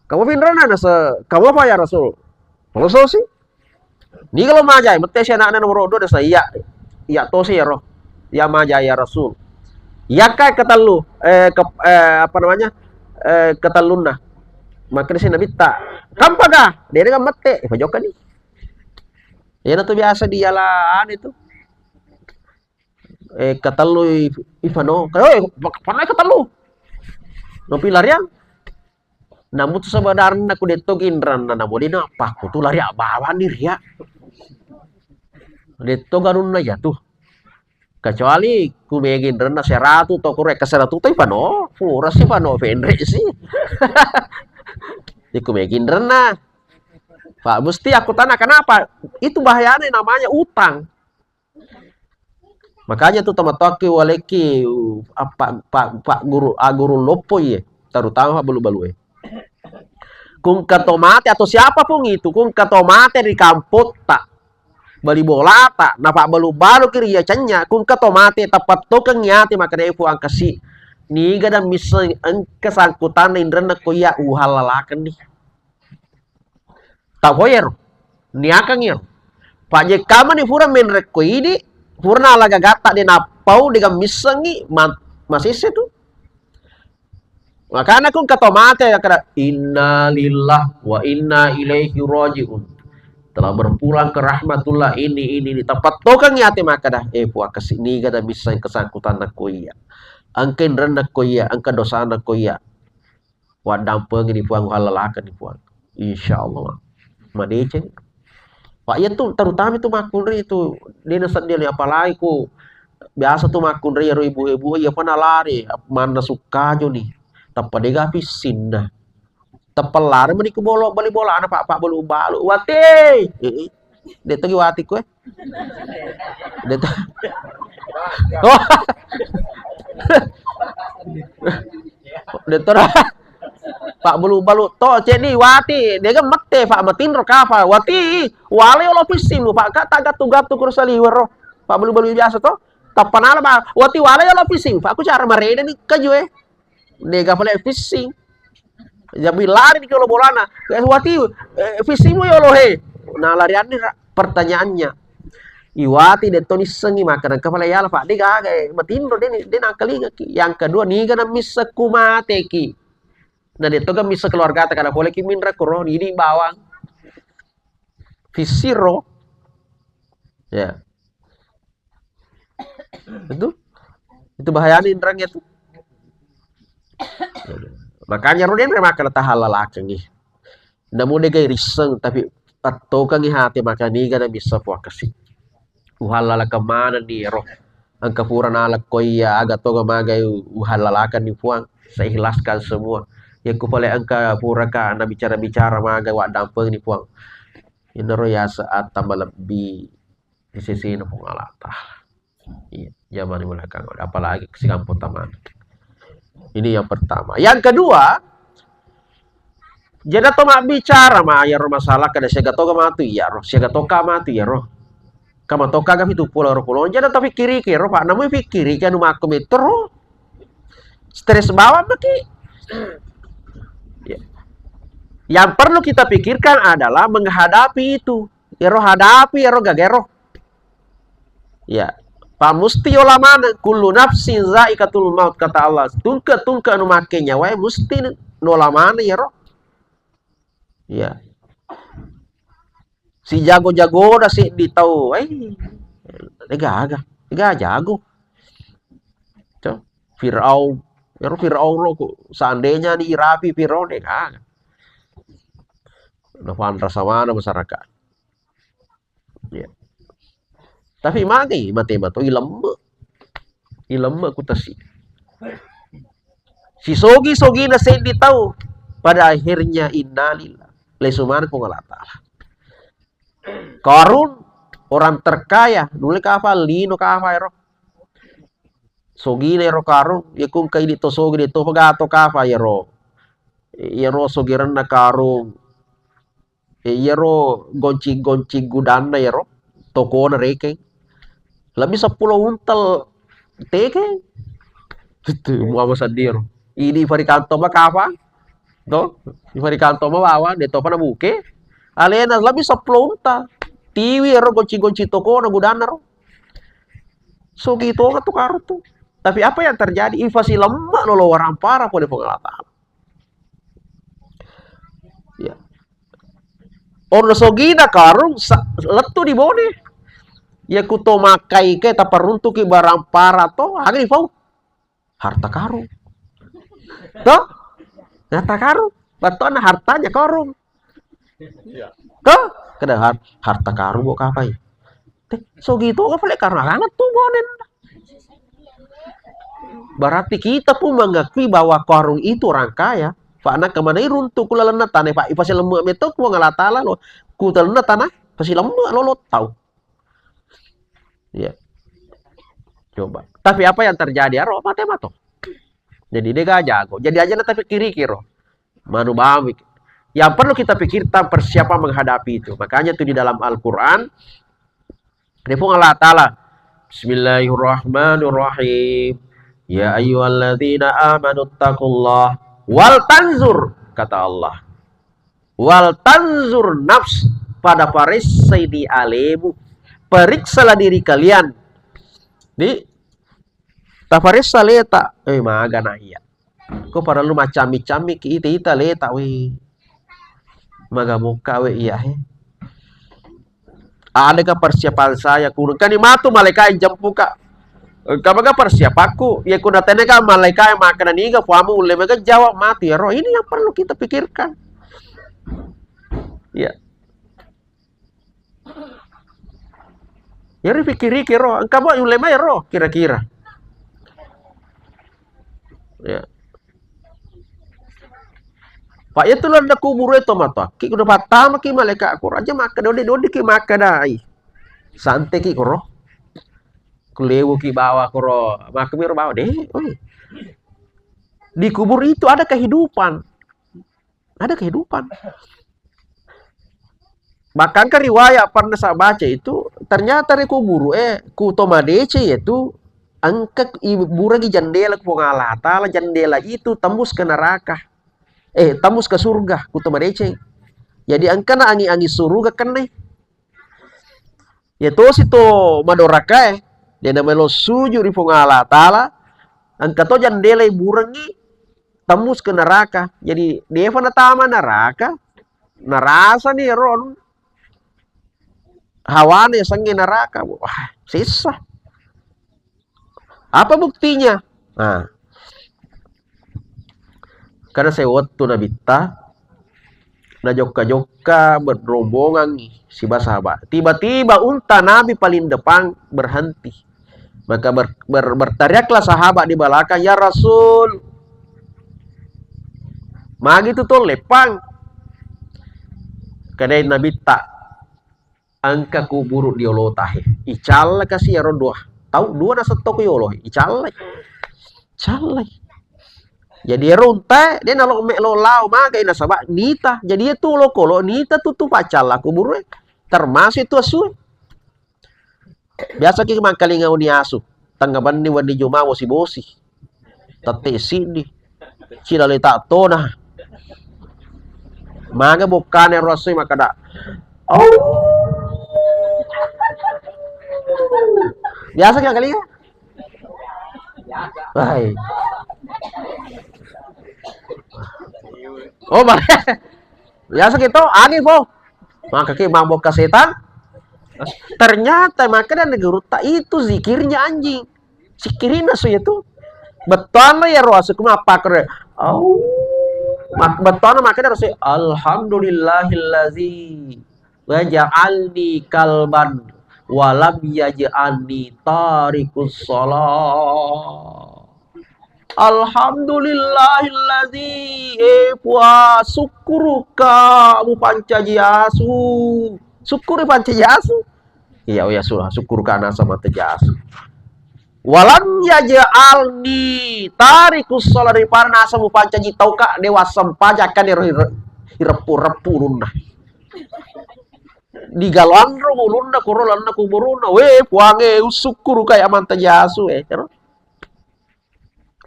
"Kamopa inrena?" Nasa, "Kamopa ya Rasul." Isosi. Niga lo majai, mette si anana nomor dua nasa, "Iya, iya tosi ya roh. Iya majai ya Rasul." Yakka ketellu, eh, ke-, eh, apa namanya, eh, ketellunna. Makkeda si Nabitta, "Kamopa ga?" Dena ga mette, eh, pajokka ni. Iyana tu biasa diala anu itu. Eh, ketellu i-, ifano. Kayo, eh, pernah ketellu. Nopi lariang. Namu tu sebenarna ku detto ginrenna, namu de na pakku tu lari abbawa ni ria. Detto garunna ya tu. Kecuali ku mega inrenna seratu to kure ke seratu to ifano, pura si fano penre si. Iku mega inrenna. Pak, mesti aku tanya kenapa? Itu bahayanya namanya utang. Makanya tu tomatoakki walekki, uh, apa, Pak, Pak Guru, ah, guru loppo iye, terutama Pak Balu-Balu e. Kungka to mate atau siapapun itu, kungka to mate ri kampotta, bali bolata, na Pak Balu-Balu ki ri iya cennya, kungka to mate, tapattokengngi ate makkeda, "Eh, Puang kasi, niga dan misseng engka sangkutanna inrenna ko iya uhalalakenni." Tau koyero, niakang iyaro. Pajekkamani pura menrekko idi, pura nala gagatta de nappau de gammissengi, ma-, masesse tu. Makana ku engka to mate, ya kada, "Innalillah wa inna ilaihi raji'un." Telah berpulang ke rahmatullah, ini, ini, ini. Tapattokengngi ate makkeda, "Eh, Puang, kasi niga na misseng kesangkutanna ko iya. Engka inrenna ko iya, engka dosana ko iya. Waddampengi ni Puang, uhallalakenni Puang. Insya Allah, madeceng." Pak, iya tu, terutama tu makkunrai tu, de' nasedding, apalagi ku biasa tu makkunrai ero ibu-ibu, iya pa nalari, manna sukkajo ni. Tappa de' gaga pissinna. Tappa lari mani ku bolo, bali bolana, Pak, Pak, balu-balu. Wati! Eh, eh. De' to gi wati ku, eh. De' to. Oh. De' to. Pak, balu-balu to, ceddi wati, de' ga mette, Pak, matinro kapa, wati, wale olo fishing, Pak, ka tagattu-gattu kuro saliweng ro, Pak, balu-balu biasa to, tappa nala, Pak, wati, wale olo fishing, Pak, ku cara mareda ni kaju, eh, de' ga pale fishing, jadi lari ni ki olo bolana, eh, wati, eh, fishing mu yolo he, nah lari anni ra-, pertanyaannya, iwati de' to nissengi makkeda, engka pale yala, Pak, de' gaga, eh, matinro, de' ni, de' nangkalinga ki, yang kedua, niga na misseng ku mate ki, Na de' to ga misseng keluargata, kada pole ki minreng kuro, idi bawang. Fishing ro. Ya. Itu. Itu bahayana inreng itu. Makanya ro de' makkeda tahallalakengngi. Namu de' ga risseng, tapi pattokengngi hati, makkeda niga na misseng Puang kasi. Uhallalakeng manenni ero. Engka pura nalekko iya, aga toga magai uhallalakenni Puang. Saya ikhlaskan semua. Yakku pale engka puraka nabicara-bicara magai waddampenni Puang. Inaro yaseng atta malebbi di sesena Puang Allah Ta'ala. Iya, zaman belakang. Apalagi sikampo tamana. Ini yang pertama. Yang kedua, jeda to mabbicara ma iyaro masalah kada siaga toga matu iyaro, siaga toka matu iyaro. Kama toka gafi tu pulo ro pulo. Jeda to pikkiriki ro, Pak. Namu pikkiriki anu makko metro. Stres bawang maki. Ya. Yang perlu kita pikirkan adalah menghadapi itu. Iyaro hadapi, iyaro gagero. Ya. Pa musti yola maneng, "Kullu nafsin zaikatul maut," kata Allah. Tungke-tungke anu makke nyawae musti nola maneng iyaro. Ya. Si jago-jago da seddi tau, eh, de' gaga, de' gaga jago. Cok, Firaun, ero Firaun ro ku, seandainya ni irapi Firaun de' gaga. Nafanrasa maneng masyarakat. Ya. Tapi magai mate mato ilemme. Ilemme ku tasi. Sisogi-sogina seddi tau. Pada akhirnya innalillah. Lesu maneng Puang Allah Ta'ala. Korun orang terkaya, nulle kapa lino kapa ero. Sogina ero Karung, yakku engka idi to sogi de' to pegato kapa iyaro. Iyaro sogirenna Karung. E, iyaro gonci-gonci gudanna iyaro, tokona rekeng. Lebbi seppulo untal tekeng. Itu muama seddiro. Idi farikantong ma kapa? To? Di farikantong ma bawang, de' topa nabuke. Alena lebbi seppulo untal. Tiwi ero gonci-gonci tokona gudanna ro. Sogi tonga tu Karung tu. Tapi apa yang terjadi? Ifasi lemma lolo warampara pole Puang Allah Ta'ala. Ya. Ono sogina Karung sa-, lettu di Bone. Yakku to makkai ke taparuntuki barang para to, aga dipau? Harta karung. To? Harta karung. Bettuanna hartanya karung. Iya. To? Kada har-, harta karung kok kapai? Teh, sogi to pale karena langet tu Bone. Berarti kita pun mengakui bahwa Karung itu orang kaya. Fa' na kemana iruntu ku lalenna tana, fa' ipasi lemme' metto ku Puang Allah Ta'ala lo. Ku lalenna tana, pasi lemme' lolo tau. Iya. Coba. Tapi apa yang terjadi? Aro mate mato. Jadi de' ga jago. Jadi aja na tapi kiri-kiro. Manu bawang. Yang perlu kita pikirkan persiapan menghadapi itu. Makanya itu di dalam Al-Quran, ada Puang Allah Ta'ala, "Bismillahirrahmanirrahim. Ya ayyuhalladzina amanu taqullah wal tanzur," kata Allah. "Wal tanzur nafs," pada paressai di alemu. Periksalah diri kalian. Di, taparessa leta, eh, maga na iya. Ko parellu maccammi-cammi ki ita-ita leta we. Maga mokka we iya he. Adakah persiapan saya? Kurang kan matu malaika yang jemput ka. Engka maga persiapanku. Ya kuna tanya kan malaika yang makan niga puamu ulle maga jawab matu ya roh. Ini yang perlu kita pikirkan. Ya. Iyaro pikiriki ro, engka mo yulle mai ro kira-kira. Ya. Pak, iya tu landa kubur itu mata. Ki udah patama ki malaikat aku raja makan dodi dodi ki makan dai. Santai ki koro. Kulewu ki bawa koro. Makan mi ro bawa deh. Oi. Di kubur itu ada kehidupan. Ada kehidupan. Bahkan ke riwayat pernah saya baca itu, ternyata ri kuburu, eh, ku to madeceng itu, engka i-, buragi jendela ku Puang Allah Ta'ala, jendela itu tembus ke neraka. Eh, tembus ke surga, ku to madeceng. Jadi engka na angi-angi surga kenne. Ya tosi to madorakae, de namelo suju ri Puang Allah Ta'ala, engka to jendela iburengngi tembus ke neraka. Jadi defa natama neraka, narasani ero anu, hawane sengnge neraka. Wah, sessa. Apa buktinya? Nah, karena saya waktu Nabitta, najokka-jokka berrombongan siba sahabat. Tiba-tiba unta Nabi paling depan berhenti. Maka ber-, ber-, berteriaklah sahabat di belakang, "Ya Rasul, magi tu tong leppang?" Kedai Nabitta, engka kuburu di olota he. Icalla kasi ero dua. Tau dua nasetto ku yolo he. Icallai. Callai. Jadi ero unta e, de nalo me lo lao magai nasaba nita. Jadi itu lo kolo nita tu tu pacalla kuburu e. Termasuk itu asu e. Biasa ki mangkalinga uni asu. Tengnga benni wenni juma bosi-bosi. Tette siddi. Cilali tak tona. Maga bokkane ro asu makkeda. Oh. Biasa ki mangkalinga? Hai. Oh, ba-, biasa gitu, angin po. Maka ki mabok ke setan. Ternyata maka dan guru tak itu zikirnya anjing. Zikirnya su itu. Betul ya ro asu ku mappakkoro. Oh. Mak-, betul maka dari alhamdulillahillazi waja'alni kalban walam yaj'alni tarikus shalah. Alhamdulillahilladzi, eh, Puang, sukkuruka mupancaji asu. Sukkuru pancaji asu. Iya, oh ya sudah, sukkuruka naseng mancaji asu. Walam yaj'alni tarikus shalah, daripada naseng mupancaji tauka dewa sempajang kan ero ire-, ireppu-reppu ulunna. Digalo anro ulunna koro lanna kuburunna. We, Puange, usukkuru kai amantaji asu, eh. Ero.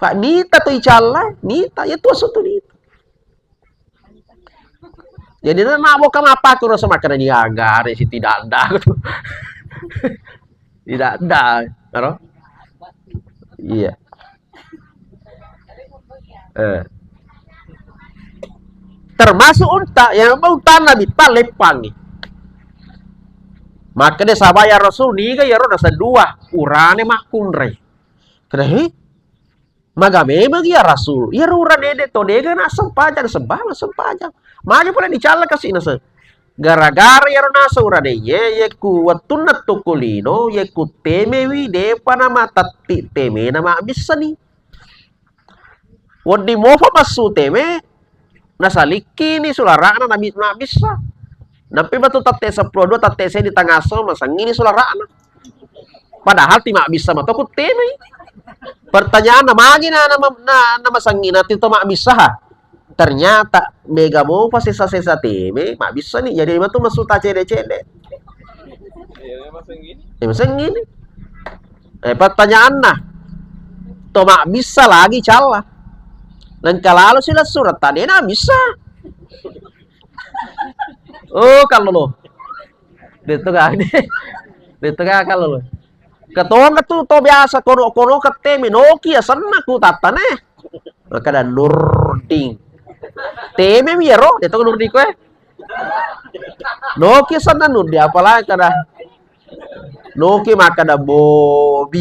Pak nita tu icalla, nita, ya tu asu tu nita. Jadi na mabok ka mappakkoro semakkeda ni agare si tidak ada. Tidak ada, ero? Iya. Eh. Termasuk unta, yang apa unta Nabi ta leppangi. Maka dia sahabat, "Ya Rasul, niga ya ro nasa dua, urane makkunrai." Kena, "He? Maga memang ya Rasul, ya ro urane de to dega na sempajang, sembah na sempajang." Magi pole dicalla kasi nasa. Gara-gara ya ro nasa urane ye, ye ku wattunna tokko lino, ye ku temewi, depa na matatti temena mabbissani. Wedding mofa massu teme, nasalikkini sulara'na nabi-, mabbissa. Nappi batu tette seppulo dua, tette seddi tangasso, masengngini sulara'na. Padahal ti mabbissa mato ku temai. Pertanyaanna, magi na, na, na, na masengngina ti to mabbissa ha? Ternyata mega mopa sesa-sesa teme, mabbissani. Jadi matu massu ta cede-cede. Iya, memang senggini. Ya, maseng gini. Eh, pertanyaanna, to mabbissa lagi calla. Nengka lalo sila surat tadi na bisa. Oh, kalau lo. Itu kan. Itu kan kalau lo. Ketonga tu to biasa kono-kono ketemi noki ya senna ku tattane. Makkeda Nurdin. Teme mi ero, de to Nurdin koe. Noki senna Nurdin, apalagi kada. Noki makkeda Bobi.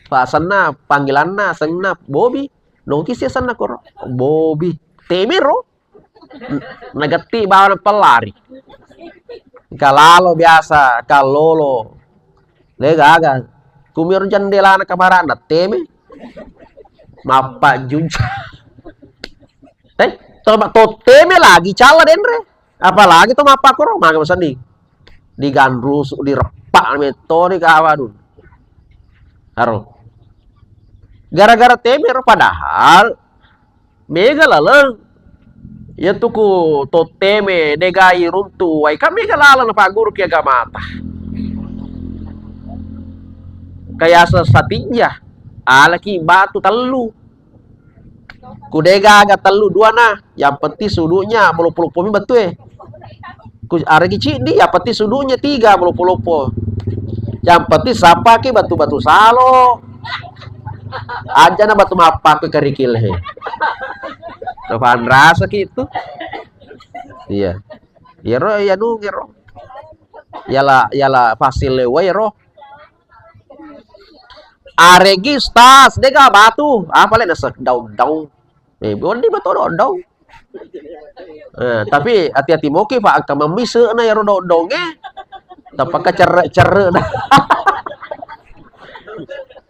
Pa senna panggilanna, senna Bobi. Noki si senna koro. Bobi. Teme ro. N-, nagetti bawang pellari. Engka lalo biasa, engka lolo. De gaga. Kumiro jendelana kamarana teme. Mappa junca. Eh, to, to teme lagi calla denre. Apalagi to mappa koro, maga masenni. Diganrusu, direppa metto di kawadun. Aro. Gara-gara teme ro padahal mega laleng. Iya tuku to teme degai runtu wai kan mega laleng napagguruki agamata. Kaya sa-, satijja alaki batu tellu. Ku degaga tellu dua na, yang penting sudutnya meloppo-loppo mi batu e. Ku aregi ciddi, yang penting sudutnya tiga meloppo-loppo. Yang penting sapaki batu-batu salo. Aja na batu mappaku kerikil he. Napanrasa ki itu. Iya. Iyaro, iya nu, iyaro. Yala, yala fasil lewa iyaro. Aregi stas, dega batu. Apa le nasa daun-daun. Eh, bondi betul daun-daun. Eh, tapi hati-hati moki, Pak, angka mamise na iyaro daun-daun e. Tapaka cerre-cerre na.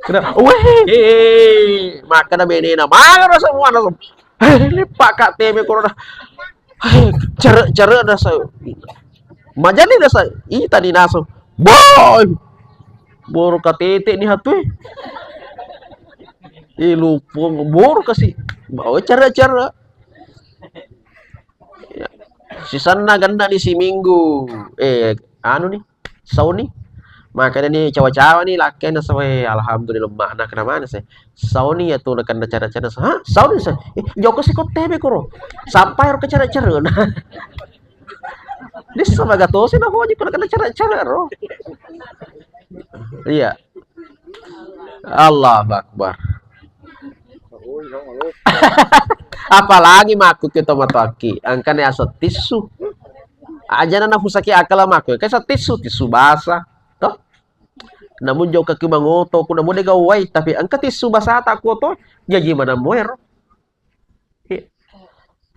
Kena, weh, eh, maka na menena, maka na semua na. Eh, lipak kak teme corona. Eh, cerre-cerre na sa. Majani na sa. Ih, tadi naso. Boy. Boro katete ni hatu e. Eh, lupung, boro kasi. Bawa cara-cara. Ya. Sisanna genna ni siminggu. Eh, anu ni, sauni. Makanya ni cawa-cawa ni lakkena sawe, alhamdulillah makna kena mana se. Sauni ya tu nakenna cara-cara sa. Ha? Sauni sa. Eh, joko si kotte be koro. Sampai ro ke cara-cara. Nah. Dissa magatosi na hoji ko nakenna cara-cara ro. Iya. Allahu Akbar. Apalagi makku kita matoakki, angkane asa tissu. Aja na nafusaki akala makku, kaisa tissu, tissu basa. Toh? Namun jokaki mangoto, ku namun dega wai, tapi engka tissu basa tak kuoto, jaji mana moer. Iya.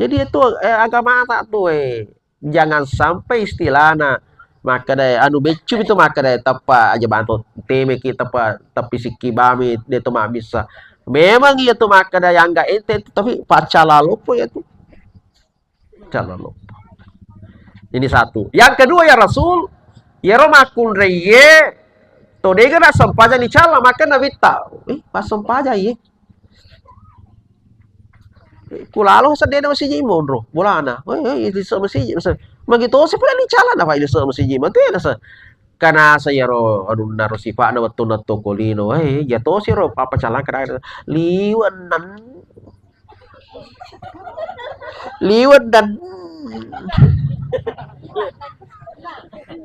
Jadi itu, eh, agamata tu, eh, jangan sampai istilahna makkeda, anu, beccu itu makkeda, teppa aja bantu temeki, teppa teppi sikki bami, de to mabbissa. Memang iya tu makkeda yang enggak ente itu, tapi paccala loppo ya tu. Paccala loppo. Ini satu. Yang kedua ya Rasul, ya ro makkunraiye, to dega na sempajang ni cala, maka nabitta. Eh, pas sempajang ye. Kulalo seddena masiji monro, bolana. Eh, eh, di se-, masiji, se-, magitosi pura ni calana, Pak, di se-, masiji. Matu ya, nasa. Kana sa yaro, adunna ro sipa'na wettunna to kolino. Eh, ya tosi ro, papa calana kada liwet nan. Liwet dan.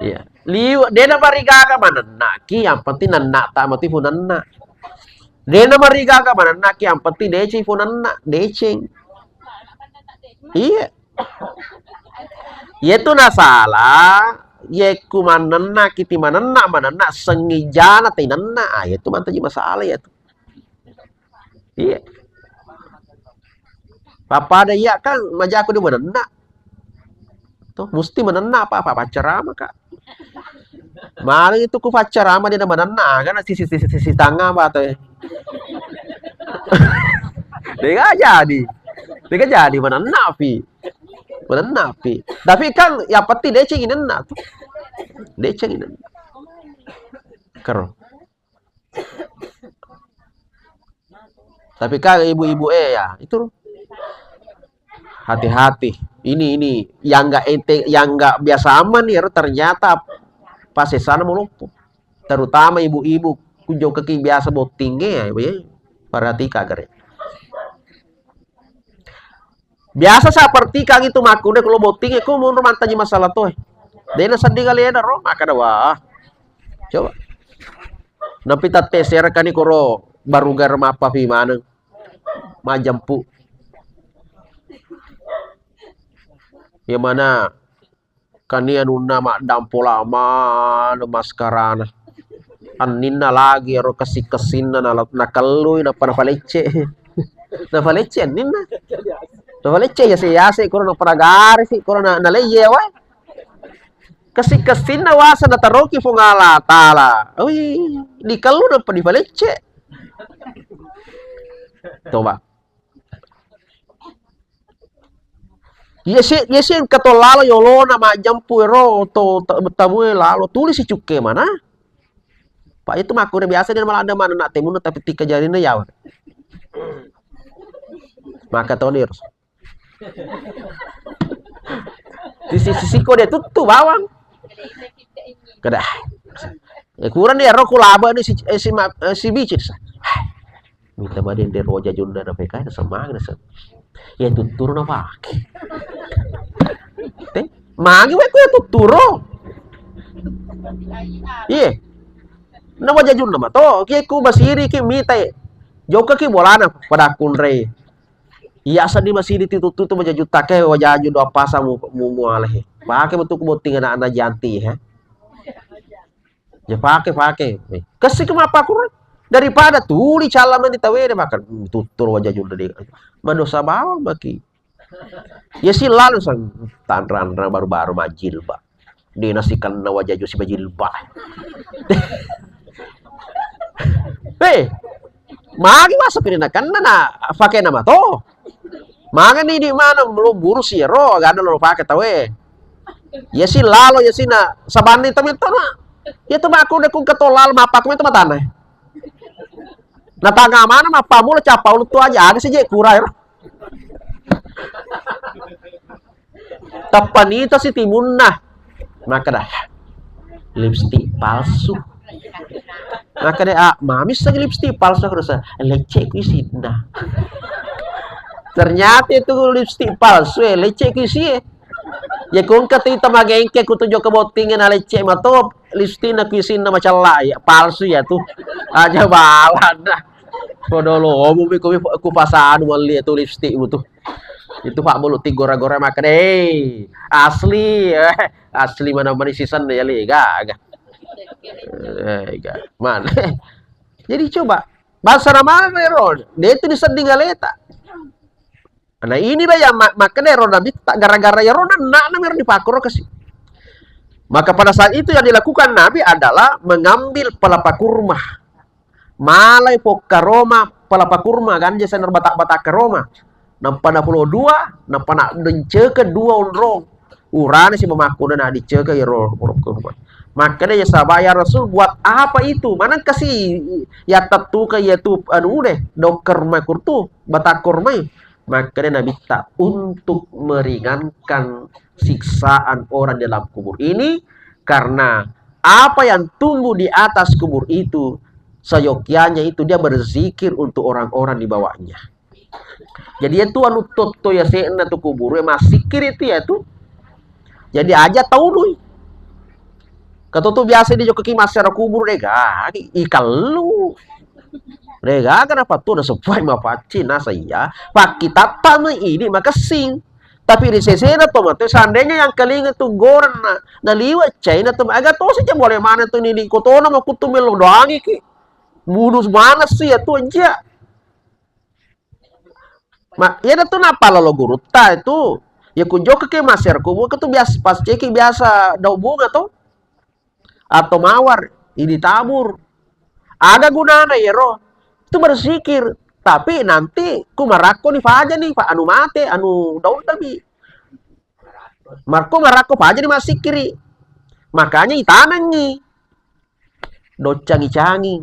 Iya. Liwet, dena marigaga manennaki, yang penting nenna ta mati punenna. Dena marigaga manennaki, yang penting deceng punenna, deceng. Iya. Yetu nasala, yekku manennaki ti manenna, manenna sengijana tinenna, ah, yetu mantaji masalah yetu. Iya. Pappada iya kan majaku di manenna. Tuh, musti manenna apa, apa pacarama, Kak. Mana itu ku pacarama dia manenna, kan sisi, sisi, sisi tangan apa tuh. Dia jadi. Dia jadi manenna, Pi. Manenna, Pi. Tapi kan yang penting deceng inenna tuh. Deceng inenna. Kero. Tapi kan ibu-ibu, eh, ya, itu hati-hati. Ini, ini yang nggak ente, yang nggak biasa aman nih, ternyata pas sana melompo. Terutama ibu-ibu, kunjo kaki biasa botting, eh, ya, perhatikan, gare. Biasa seperti kang itu makkunre kalau botting, eh, ku mundur mantangi masalah tuh, eh. Dena sedih kali ya, ro, maka ada, wah. Coba. Nampi tatte serekani koro barugar mappa pi maneng. majjempu. Iya mana kani anunna maddampo lama maskarana. Anninna lagi ero kessi-kessinna nala-, nakellui nappa nafalecce. Nafalecce anninna. Nafalecce yase-yase koro nappa nagarisi koro na-, naleye wae. Kessi-kessinna wasa nataroki Puang Allah Taala. Ui, dikellu nappa difalecce. Coba. Iya si, iya si engka to lalo yolona majjempu ero to ta-, tabue lalo tuli si cukke mana. Pak itu makku biasa dia malah ada mana nak timun tapi tika jarina yawa. Maka toni ero. Di sisi siko dia tuttu bawang. Kada. Eh, kurang dia ero ku laba ni si, eh, si ma-, eh, si bicit sa. Mita madende roja junda na P K na semang na se-, ya tutturu na pake. Te, magi wae ku ya tutturu. Iye. Na waja junda ma to, ki ku basiri ki mita e. Jokka ki bolana pada kunrei. Iya seddi masiri ti tuttu tu waja jutta ke waja junda apa sa mu, mu, muale he. Pake betul ku botting anak-anak janti he. Ya pake, pake. Eh, kessi ke mappakurang. Daripada tuli calla mani tawede makan. Hmm, tuttur waja junda de. Madosa bawang maki. Ya si lalu sang tanrang-tanrang baru-baru majilba. De nasikenna waja jus bajilba. Hei, magi masuk ini nakenna na pakai nama to. Mangani di mana lo burus ya ro, gak ada lo pakai tawe. Ya si lalo ya si na sabani temen to na. Ya tu aku udah ku keto lalo mapak itu matana. Na tanga mana mappamu lo capa ulu tu aja ada sih je kurang. Tappa nita si timunna. Makkeda, "Lipstick palsu." Makkeda, "Ah, mami sagi lipstick palsu?" Aku rasa, "Lecce ku isinna." Ternyata itu lipstick palsu, eh, lecce ku isi, eh. Ya kongka tita magengke ku tujo kebottinge na lecce mato, lipstick na ku isinna macalla ya, palsu ya tu. Aja balana. Podo lomo mi ku, ku pasanu melli ya tu lipstick mu tu. Itu Pak Bulu ti gora-gora makan, eh, asli, eh, asli mana-mana season ya, li, gaga. Eh, ga-, mana? Jadi coba, bahasa mana ro? Dia itu disedding aleta. Nah, inilah yang ma-, makanya ro Nabi tak gara-gara ya ro anak-anak ro dipakuro kasih. Maka pada saat itu yang dilakukan Nabi adalah mengambil pelapa kurma. Malai pokka roma pelapa kurma ganja senner batak-batak roma. Nampa na pulo dua, nampa na denceke dua onrong. Urane si mamakkuna na diceke iyaro kurma. Makkeda ya sahabat, "Ya Rasul, buat apa itu?" Maneng kasi ya tettuka ya tu anu de, dokker mai kurtu, batak kurmai. Makkeda Nabitta, "Untuk meringankan siksaan orang dalam kubur ini, karena apa yang tumbuh di atas kubur itu, seyogyanya itu dia berzikir untuk orang-orang di bawahnya." Jadi itu anu totto ya se'na tu kubur, ya massikkiri tu ya tu. Jadi aja taului. Katotu biasa di jokki massara kubur de gagi, ikallu. De gaga napattu na sepuai mapacci na saya. Pakkitatta me idi makessing. Tapi ri sesena to mate, seandainya yang kelinga tu goreng na, na liwa caina tu aga tosi ja boleh mana tu nini kotona makuttu melo doangi ki. Bunus mana sih ya tu aja. Ma, iya tu napalalo gurutta itu. Ya ku jokka ke maser ku buka tu biasa pas ceki biasa daun bunga to. Atau mawar, ini tabur. Aga gunana yero? Itu berzikir. Tapi nanti ku marakko ni faja ni, Pak, anu mate, anu daun tapi. Marko marakko faja ni massikkiri. Makanya itanangi. Doccangi-cangi.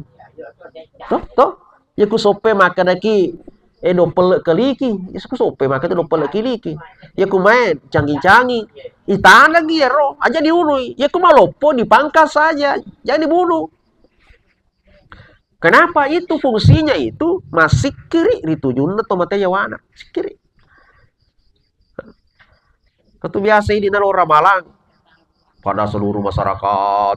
Toh, toh? Ya ku soppe makkedaki, eh, doppel keliki. Ya ku soppe makkeda doppel keliki. Ya ku main cangi-cangi. Itanangi yero, aja diului. Ya ku maloppo dipangkas saja. Jangan dibunuh. Kenapa itu fungsinya itu? Massikkiri ri tujunna to mate yawana. Sikkiri. Katu biasa ini nalo ramalang. Pada seluruh masyarakat.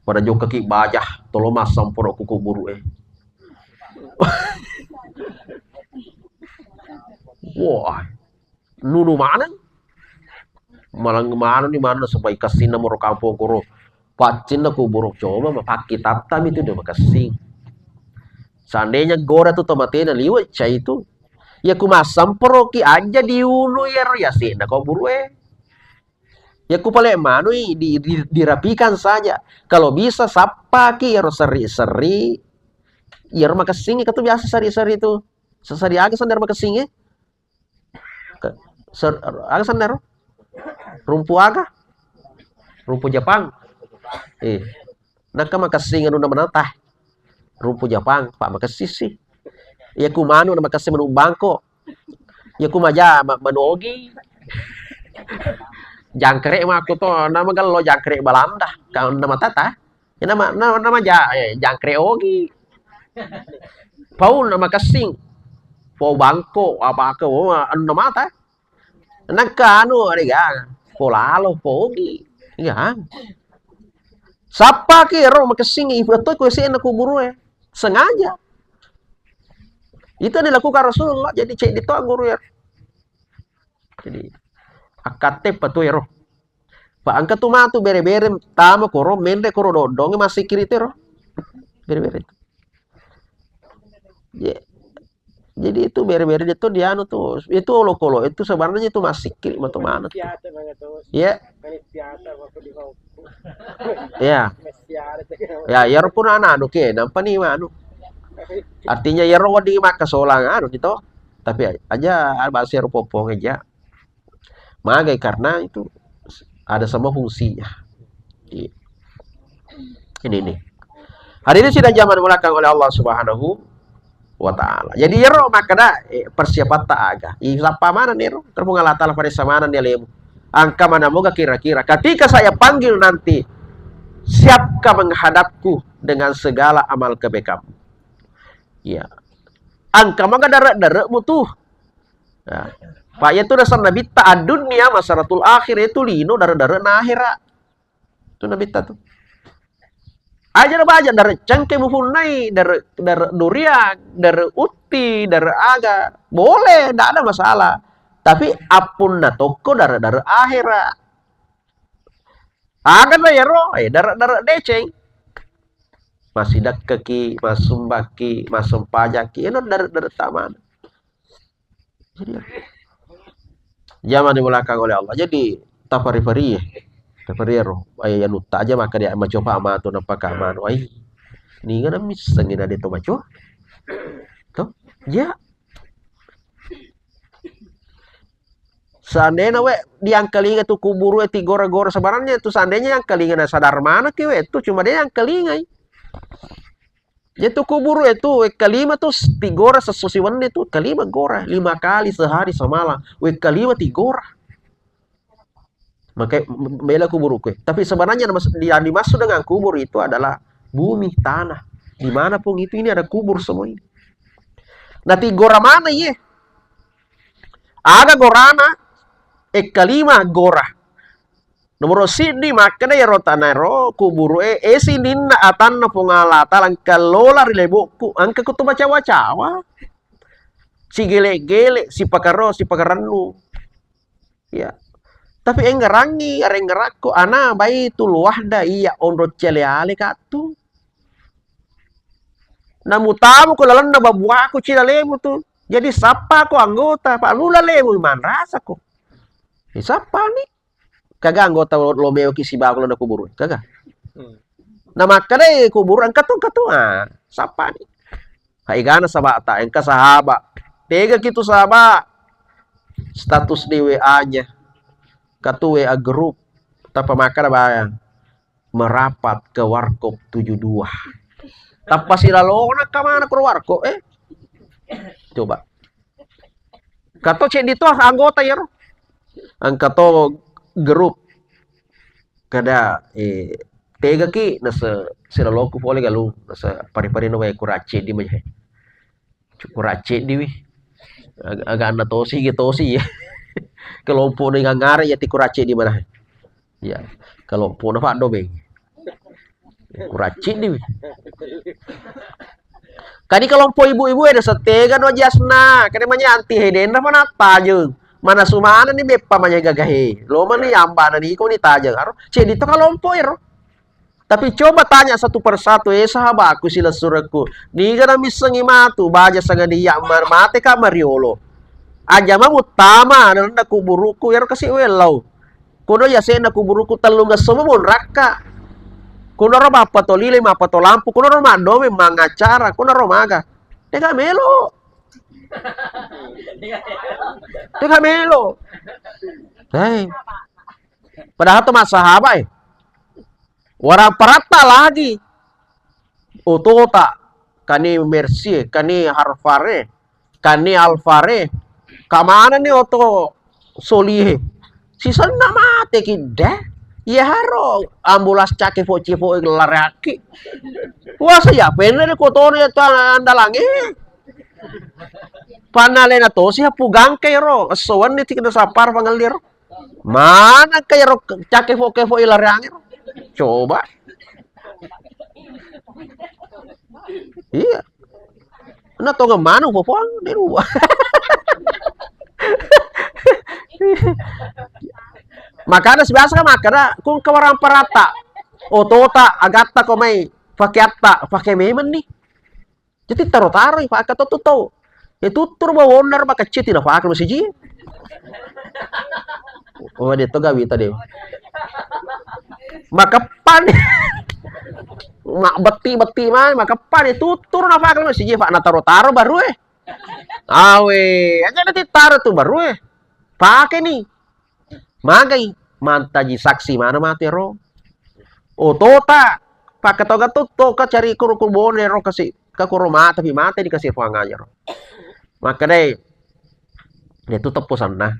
Pada jokka ki bajah, tolo massempuro ku kuburu e. Wah, nunu maneng. Malang maneng ni maneng sebaik kassinna moro kampong koro. Paccinna kuburu coba mapakkitattami tu de makessing. Seandainya gora tu tomatena liwe cai tu. Ya ku massemporoki aja diunu yero ya sena kau burue. Ya ku pale manui di, di, dirapikan saja. Kalau bisa sappaki yero seri-seri. Yero makessingi katu biasa seri-seri tu. Seseri aga sandar makessingi. Ke-, ser-, aga senna ro? Rumpu aga? Rumpu Jepang. Eh. Nakka makessing anu namanata. Rumpu Jepang, Pak, makessing sih. Iya ku manu na makessing manu bangko. Iya ku maja ma-, manu ogi. Jangkrik mah aku to nama gello jangkrik Belanda. Kau nama tata. Ya, nama, nama, nama ja-, eh, jangkrik ogi. Pau nama kessing. Pau bangko, apa ke, oh, anu nama ta? Nangka anu, ada ga? Pau lalo, pau ogi. Ya. Sappa ke ro makessing, ibu tu ku sena kuburu e. Sengaja. Itu dilakukan Rasulullah, jadi cek di toa guru ya. Jadi, akkatte patu ero. Pa engka tu matu bere-bere tama koro, menre koro dodong, massikkiri tero. Bere-bere. Ye. Jadi itu bere-bere itu dianu tuh, itu olokolo itu sebenarnya itu massikkiri matu mana tuh. Iya. Iya. Ya, ya, pun anak anu ke, nampa ni anu. Artinya ya ro di maka solang anu gitu. Tapi aja bahasa ero popong aja. Magai karena itu ada semua fungsinya. Iya. Ini nih. Hadirin sidang jamaah dimuliakan oleh Allah Subhanahu wa Ta'ala. Jadi ero makkeda, eh, persiapan ta aga. Ih, sappa mana nero? Terpung Allah Ta'ala pada samana nih lemu. Angka mana moga kira-kira. Ketika saya panggil nanti, siapkah menghadapku dengan segala amal kebaikan? Iya. Angka moga dare-dare mu tuh. Nah, Pak, ya itu dasar Nabi ta dunia masaratul akhir itu lino dare-dare na akhirat. Itu Nabi ta tuh. Aja na baja dare cengke mupunnai, dare, dare durian, dare utti, dare aga. Boleh, ndak ada masalah. Tapi appunna tokko dare-dare akhirat. Aga na yero, eh, dare-dare deceng. Masidakkaki, masumbakki, masempajaki, eno dare-dare tamana. Jadi, jamaah dimuliakan oleh Allah. Jadi, tapari-pari ya. Tapari ero. Ayo, ya nutta aja maka dia macoba amatu, nampa ka amanu. Ai, ninga na misseng ina de to maco. To? Ya. Seandainya we diangkalinga tu kuburu e tigora-gora sebenarnya tu seandainya yang kalinga na sadar mana ki we tu cuma dia yang kalingai. Jadi tu kuburu e tu wekka lima tu s-, tigora sesso siwenni tu, wekka lima gora, lima kali sehari semalam, wekka lima tigora. Maka m-, mela kuburu kue. Tapi sebenarnya nama-, yang dimaksud dengan kubur itu adalah bumi, tanah. Dimanapun itu ini ada kubur semua ini. Nah, tigora mana ye? Aga gorana, wekka lima gora. Nomoro siddi makkeda iyaro tanaero kuburu'e, e sininna atanna Puang Allah Taala engka lola ri lebo'ku, engka kutu bacawa-cawa. Sigele-gele, sipakaro, sipakarennu. Ya. Tapi enggerangngi, arengngerakko, ana Baitul Wahda iya onro cele ale katu. Namutamu ko lalenna babuaku cilalemu tu. Jadi sappa ko anggota, pa lula lemu manrasa ko. Sappani. Kaga anggota lo, lo meoki sibawa lo na kuburu, kaga. Hmm. Na makkedai kuburu, engka tu, engka tu, ah, sappani. Haigana sabata, engka sahaba. Tega kitu sahaba. Status di W A-nya. Katu W A group. Tapa makkeda bayang. Merapat ke warkop tujuh dua. Tappa silalona kamana ko warkop, eh? Coba. Kato ceddi to anggota iyaro. Engka to grup. Kada, eh, tegaki nase silaloku pole galu, nase pari-pari no wae kura ceddi maja. Kura ceddi wi. Aga-, aga anna tosi ge tosi ya. Kelompok ni ngangare ya ti kura ceddi mana. Ya, kelompok na paddo beng. Kura ceddi wi. Kani kalompo ibu-ibu e, nasetega no jasna, kani manyanti he, denna pa nattajeng. Mana sumana ni beppa manya gagahe. Lo mani ambana ni ko ni tajeng. Aro, ceddi to kalompo ero. Tapi coba tanya satu persatu, eh, sahabatku, silessurekku. Niga na missengi matu, baja sangadi iya mar-, mate ka mariolo. Aja ma muttama, nanna kuburuku, ero kasi wellau. Kono yase'na kuburuku tellungesso monrakka. Kono ro mappato lile, mappato lampu, kono ro maddome mangacara, kono ro maga. Tega melo. Tega melo. Hei. Padahal to massahaba, eh. Waramparatta lagi. Otota, kani Mercy, kani Harfare, kani Alfare. Kamana ni oto Solihe? Sisenna mate kidde. Iya haro ambulans cake fo-, cifo laraki. Wasa ya penne ko tone to andalange. Panalena tosi hapu gangke ro, esso wenni ti kena sapar pangellir. Mana kaya ro cake fo-, ke fo ilareange ro. Coba. Iya. Na tongeng maneng fofoang, de dua. Makana sibiasa kan makkeda, kung kawarang parata. Otota, agatta ko mai, pakeatta, pake memeng ni. Jadi taro-taroi, pake to tu tau. Ya tutur bawonna ro makecci tina pake masiji. Oh, de to gawita de. Makeppan. Mak betti-betti mai, makeppan ya tutur na pake masiji, Pak, na taro-taro baru eh. Awe, aja nanti taro tu baru eh. Pake ni. Magai, mantaji saksi mana mate ro. Otota, pakkatoga tu toka cari kuru kubone ro kasi, ka kuro mate pi mate dikasi Puang aja ro. Makkedai, ya tu teppo sanna.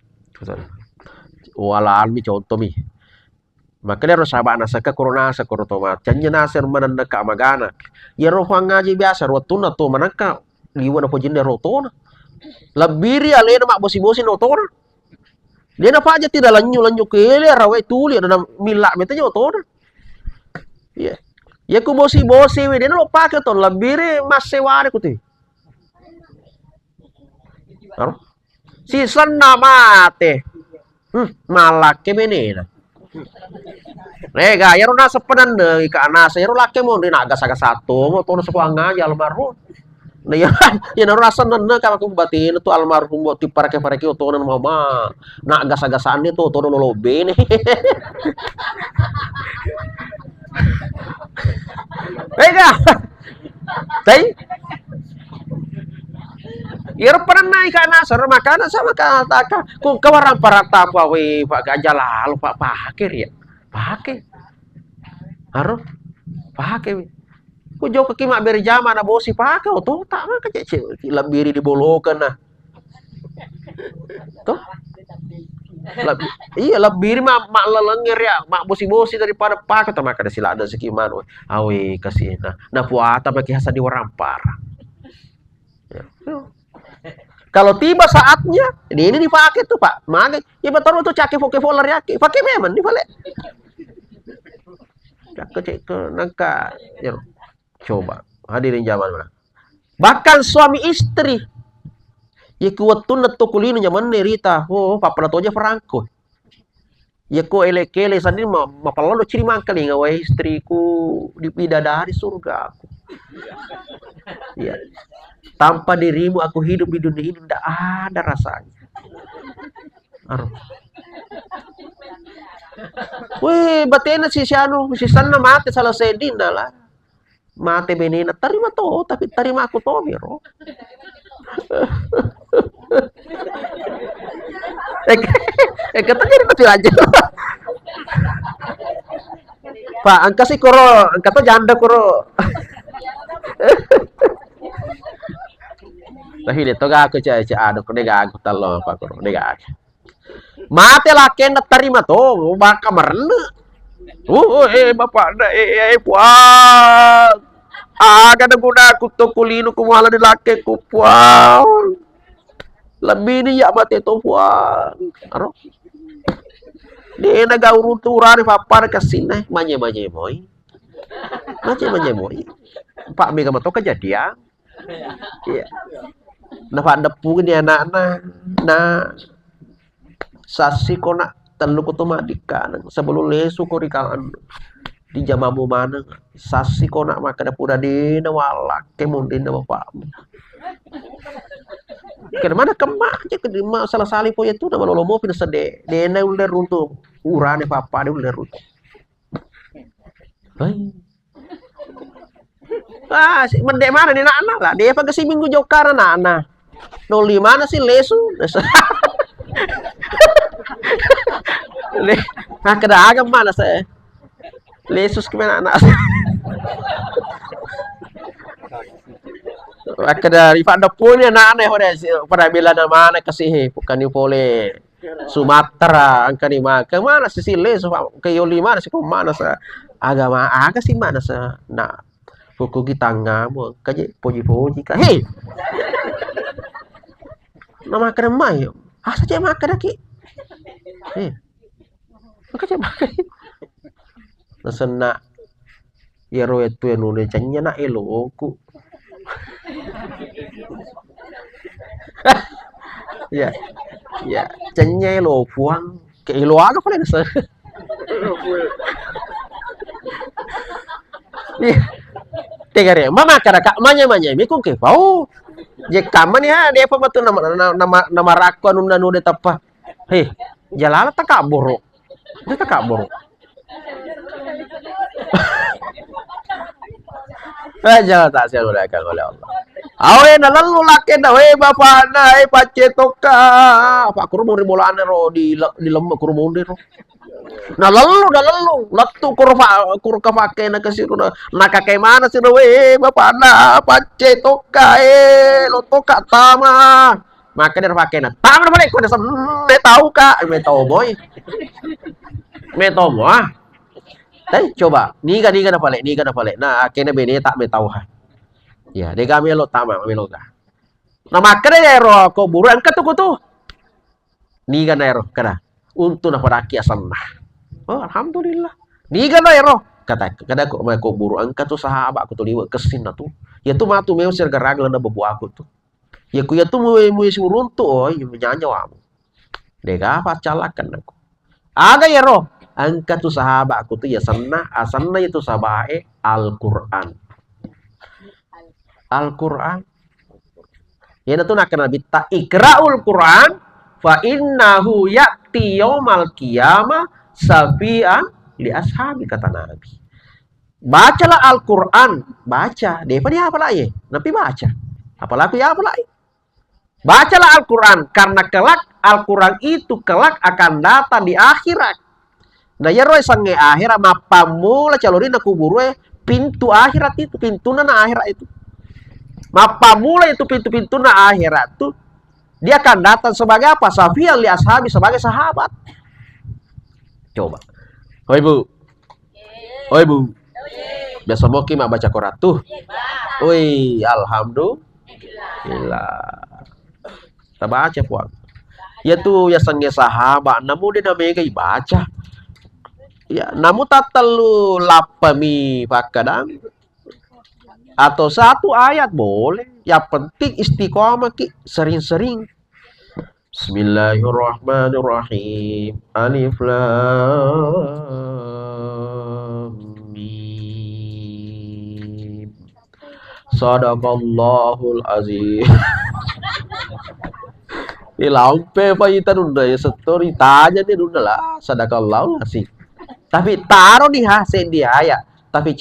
Walalmi contoh mi. Makkedai ro sahabat nasaka kuro nasa kuro to mate. Canya nasa manenneka magana. Ya ro Puang aja biasa ro wettunna to manengka. Liwa na pojinna ro tona. Lebbiri alena mabbosi-bosi no tona. Dena paja tidak lenyu-lenyu kele rawai tuli ada milla mete jo tona. Iya. Ya ku bosi-bosi we dena lo pake to lebbiri masse ware kuti. Aro? Sisenna mate. Hmm, malakke benena. Rega, iyaro naseng penennengi ka nasa, iyaro lakke monri nagasa-gasa to, mo tona sekuang aja almarhum. Nah, iya, iya naro naseng nenne ka aku batena tu almarhum mo tiparake-parake otona mama. Nagasa-gasane tu otona lolo bene. Rega. Tai? Iyaro penennai ka naseng, makana sama ka taka. Ku kawarang parata apa we, Pak, gaja lalo, Pak, pake ria. Pake. Aro? Pake we. Ku jokka ki mabbere jama na bosi pake otota maka cek, cek, lebbiri di bolokan nah. Tuh? Leb-, iya, lebbiri ma-, mallelengnge ria, mabbosi-bosi daripada pake, to makkeda sila ada siki manu. Awe, kasih. Nah, na puata maki hasa di warampara. Ya. Kalau tiba saatnya, ini, ini dipakai tuh, Pak. Mage, ya betul tuh cake foke fola riake. Pakai memang nih, Pak. Cake cek ke nangka. Ya. Coba, hadirin jamaah mana? Bahkan suami istri. Iya ku wettunna to kulino nyamanne rita. Oh, pappana toja perangko. Iya ko ele-kele sandiri ma-, mapallodo ciri mangkalinga, "Wahai istriku, di bidadari surgaku." Iya. "Tanpa dirimu aku hidup di dunia ini ndak ada rasanya." Aduh. Weh, batena si, si anu, si senna mate salah seddi lah. Mate benena, tarima to, tapi tarima aku to, biro. Eh, eh, kata jadi tapi aja. Pak, engka si koro, engka to janda koro. Tapi de to gaku cek, cek anu, de gaku talo apa koro, de gaku. Mate lakkenna tarima to, baka marenne. Oh, eh, bapakna, eh, eh, eh, Puang. Aga na gunaku to kulino ku mala di lakkeku, Puang. Lebbi ni ya mate to, Puang. Aro. Dena gauru turane pappana kassinna, manye-manye moi. Manye-manye moi. Pak mega mato kejadian. Iya. Nafaddeppungi ni anakna, na sassi ko nak, tellu ko tu maddikkaneng sebelum lesu ko ri kawan di jamamu maneng. Sassi ko nak makkeda puda dena wallakka mondinna bapakmu. Kena mana kemma je ke ma salah sali po itu nama lolo mopi na sedde. Dena ulle runtu urane papa de ulle runtu. Hei. Ah, si, mendek mana ni anak-anak lah. Dia pakai si minggu jokar anak-anak. Nol lima na si lesu. Le, ah, kada agam mana saya. Lesus ke mana anak. Kada rifa depuni anak-anak ya, pada bila nama anak kasih, bukan ni pole. Sumatera, engkani maka mana sisile, su-, ke yoli mana si ko mana sa agama, aga si mana sa, na, hukugi tangamu, engka je poji-poji ka. Hei! Na makkeda mai, asa je makkeda ki. Hei. Engka je makkeda. Nasenna iyaro wettu anu de cennya na eloku. Ya. Ya, cennya elo puang. Ke elo aga pale nase. Iya. Tegare, mama kada kak manya-manya mi kung ke pau. Je kamani ha, dia apa betul nama, nama, nama, nama rakko anu, anu de teppa. Hei, jalala takabboro. Dia takabboro. Eh, jalala tak siap oleh Allah. Awe, nalellu lakkena, we bapakna, eh, pacce tokka. Pak Kuru muri bolana ro, di le-, di lemme Kuru muri ro. Nalellu, nalellu. Lettu Kuru fa-, Kuru kapake na kasiru na. Nakakai mana siro, we bapakna, pacce tokka, eh, lo tokka tama. Maka dia pakai na. Tama na balik, kau dasar, mm, me tau ka, me tau boy. Me tau mo, ah. Tapi coba, niga, niga na pale, niga na pale. Nah, akhirnya bene tak me tau ha. Ya, dega melo tama, melo ga. Nah, maka dia ro ko buru angkat tu kutu. Niga na ero, kada. Untu na padaki asanna. Oh, alhamdulillah. Niga na ero. Kata, kada ko, ko buru angkat tu sahabat ko tu liwe kesin na tu. Ya tu matu meu sir garaga na bebu aku tu. Iyaku iyatu muwe, muwe siruntu, oh, iya, menyanyi wamu. Dega paccalakan aku. Aga iyaro? Engka tu sahabatku tu, iya senna, asenna itu sahabae Al-Quran. Al-Quran. Iyana tu nakkeda Nabitta, "Iqra'ul Quran fa innahu ya'ti yaumal qiyamah syafi'an li ashabi," kata Nabi. Bacalah Al-Quran, baca. Depa dia apa lagi? Napi baca. Apalagi ya apa lagi? Bacalah Al-Quran, karena kelak Al-Quran itu kelak akan datang di akhirat. Nah, iyaro sengnge akhirat, mappammula calorina kuburue, pintu akhirat itu, pintunna na akhirat itu. Mappammula itu pintu-pintunna akhirat tu, dia akan datang sebagai apa? Syafi'an li ashabi, sebagai sahabat. Coba. Oi, Bu. Oi, Bu. Biasa moki mabbaca Quran tu? Oi, alhamdulillah. Tabaca, Puang. Iya tu, ya sengnge sahabat, namu de namega ibaca. Ya, namu tattellu lappami pakkadang. Atau satu ayat boleh. Yang penting istiqomah ki, sering-sering. Bismillahirrahmanirrahim. Alif Lam Mim. Sadaqallahul Azim. Ilampe pa ita nunda ya settori tanya ni nunda lah. Sadaqallahul Azim. Tapi taro ni ha sendi ayat. Tapi